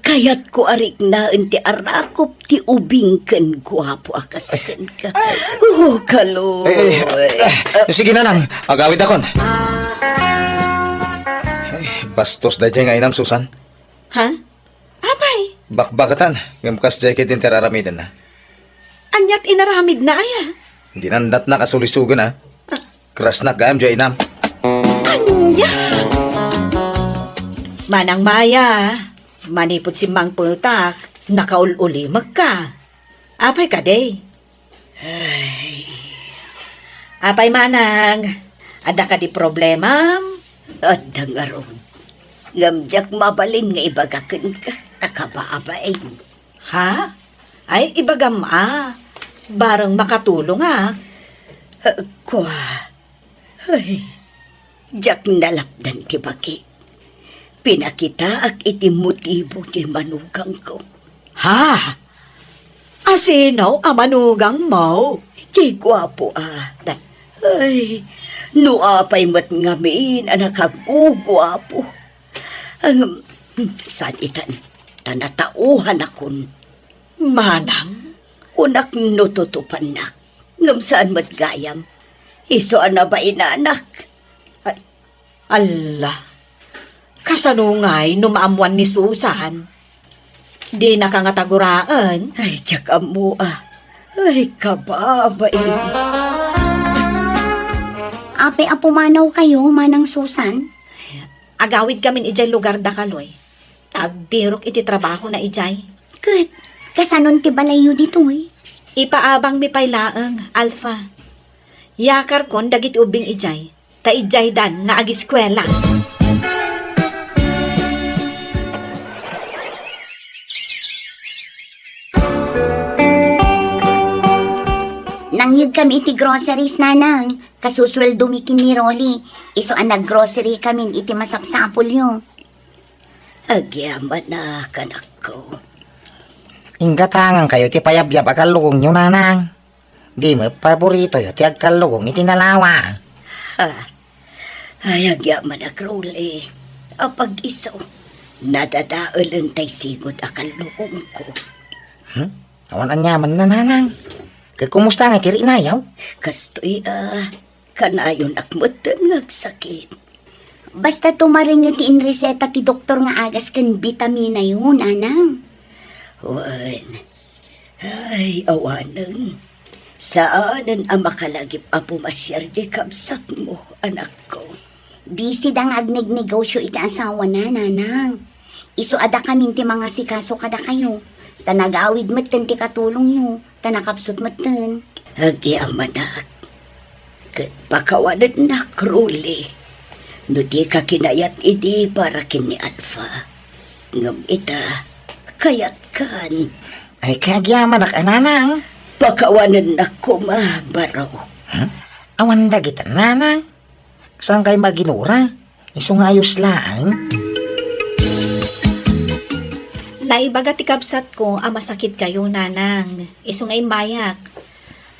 Kayatko a riknaen ti arakop ti ubing ken guapo a kas kenka. Oh, Kaloy. Eh, eh, eh, sige, nanang. Agawidakon. Ay, bastos daydiay nga inam, Susan. Ha? Apay? Bakbaketan, ngem kasdiay ket inter aramidenna. Aniat inaramidna aya? Dinandatnak a sulisogen, a. Krasnak gayam diay inam. Ania? Manang Maya, manipud simmangpetak, nakaul-ulimekka. Apay kadi? Ay. Apay, manang, adda kadi problemam? Adda ngarud. Ngem diak mabalin nga ibaga kenka, ta kababain. Ha? Ay, ibagam a. Bareng makatulongak. Eh, kua. Ay, diak nalapdan ti bagi. Pinakitaak iti motibo ti manugangko. Ha? Asino a manugangmo? Ti guapo a. Ay, no apay met ngamin a nakaguguapo. Ang, saan itan, ta natauhanakon. Manang? Kunak no tutupannak. Ngem saan met gayam. Isu a nabainanak. Ay, alla. Kasano ngay no maammuan ni Susan? Dinaka ngata guraen? Ay, diak ammo a. Ay, kababain. Apay a pumanaw kayo, Manang Susan? Agawid kamin idiay lugar da Kaloy. Agbirok iti trabahona idiay. Ket, kasanon ti balayyo ditoy? Ipaabangmi pay laeng, Alfa. Yakarkon dagiti ubbing idiay, ta idiaydan nga agiskuela. Nanyegkami iti groceries, Nanang. Kasusueldomi ken ni Rolly. Isu a naggrocery kamin iti masapsapulyo. Agyamanak, anakko. Inggatangankayo ti payabyab a kallugongyo, Nanang. Di met paboritoyo ti agkallugong iti nalawa. Ha? Ay, agyamanak, Rolly. Apag-isu, nadadaelen tay sigud a kallugongko. Hmm? Awan aniamanna, Nanang. Ket kumusta nga iti riknayo? Kastoy a, kanayonak metten nga agsakit. Basta tumarenyo ti inreseta ti doktor nga agas ken bitaminayo, Nanang. Wen. Ay, awanen. Saanen a makalagip a pumasiar diay kabsatmo, anakko. Busy da nga agnegnegosyo iti asawana, Nanang. Isu a dakamin ti mangasikaso kadakayo, ta nagawid metten ti katulongyo, ta nakapsut metten. Agyamanak. Ket pakawanennak, Rolly. No dika kinayat idi para ken ni Alpha. Ngem ita, kayatkan. Ay, kayagyamanak a, Nanang. Pakawanennak koma, Barok. Hmm? Awan dagita, Nanang. Saan kay maginura? Isu nga ayos laeng. Naibaga ti kabsatko a masakitkayo, Nanang. Isu nga immayak.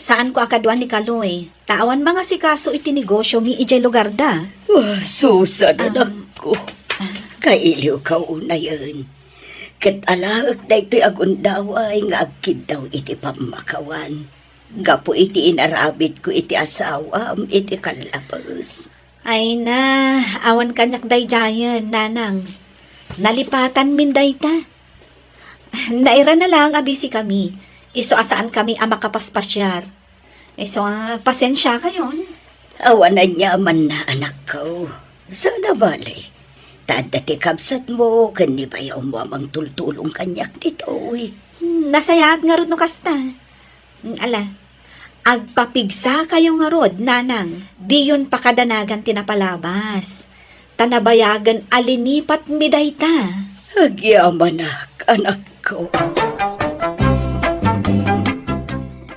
Saanko a kaduan ni Kaloy, ta awan mangasikaso iti negosyomi idiay lugarda. Ah, Susan, Am, anakko. Kailiwka unayen. Ket alaek daytoy a gundaway nga agkiddaw iti pammakawan. Gapu iti inaramidko iti asawam iti kallabes. Ay na, awan kaniak daydiayen, Nanang. Nalipatanmin dayta. Nairana laeng a busy kami. Isu a saan kami a makapaspasiar. Isu a, pasensiakayon. Awan aniamanna, anakko. Saan a bale. Ta adda ti kabsatmo ken ni bayawmo a mangtultulong kaniak ditoy. Hmm, nasayaat ngarud no kasta. Hmm, ala, agpapigsakayo ngarud, Nanang. Diyon pakadanagan ti napalabas. Ta nabayagen a linipatmi dayta. Agyamanak, anakko.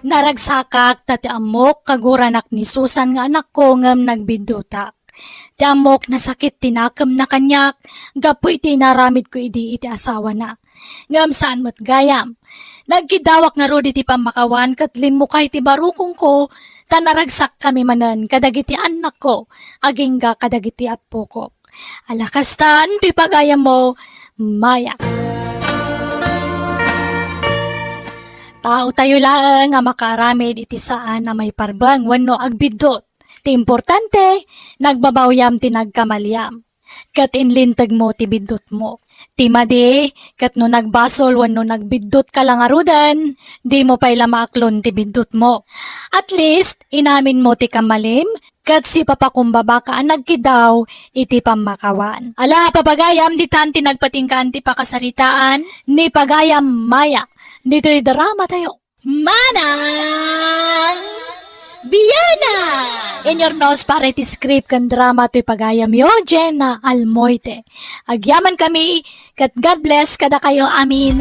Naragsakak ta ti ammok kaguranak ni Susan nga anakko ngem nagbiddutak. Ti ammok nasakit ti nakemna kaniak gapu iti inaramidko idi iti asawana. Ngem saan met gayam. Nagkiddawak ngarud iti pammakawan ket limmukay ti barukongko ta naragsakkami manen kadagiti annakko agingga kadagiti appokok. Ala kastan ti pagayammo, Maya. Taotayo laeng a makaaramid iti saan a maiparbeng wenno agbiddut. Ti importante, nagbabawyam ti nagkamaliam. Ket inlintegmo ti biddutmo. Ti madi, ket no nagbasol wenno nagbiddut ka la ngaruden, dimo pay la maaklon ti biddutmo. At least, inaminmo ti kamalim, ket sipapakumbabaka a nagkiddaw iti pammakawan. Ala, papagayam, ditan ti nagpatinggaan ti pakasaritaan ni Pagayam Maya. Ditoy drama tayo. Manang Biana! In your nose para iti script ken drama toy pagayamyo, Jenna Almoite. Agyaman kami, ket God bless kadakayo amin.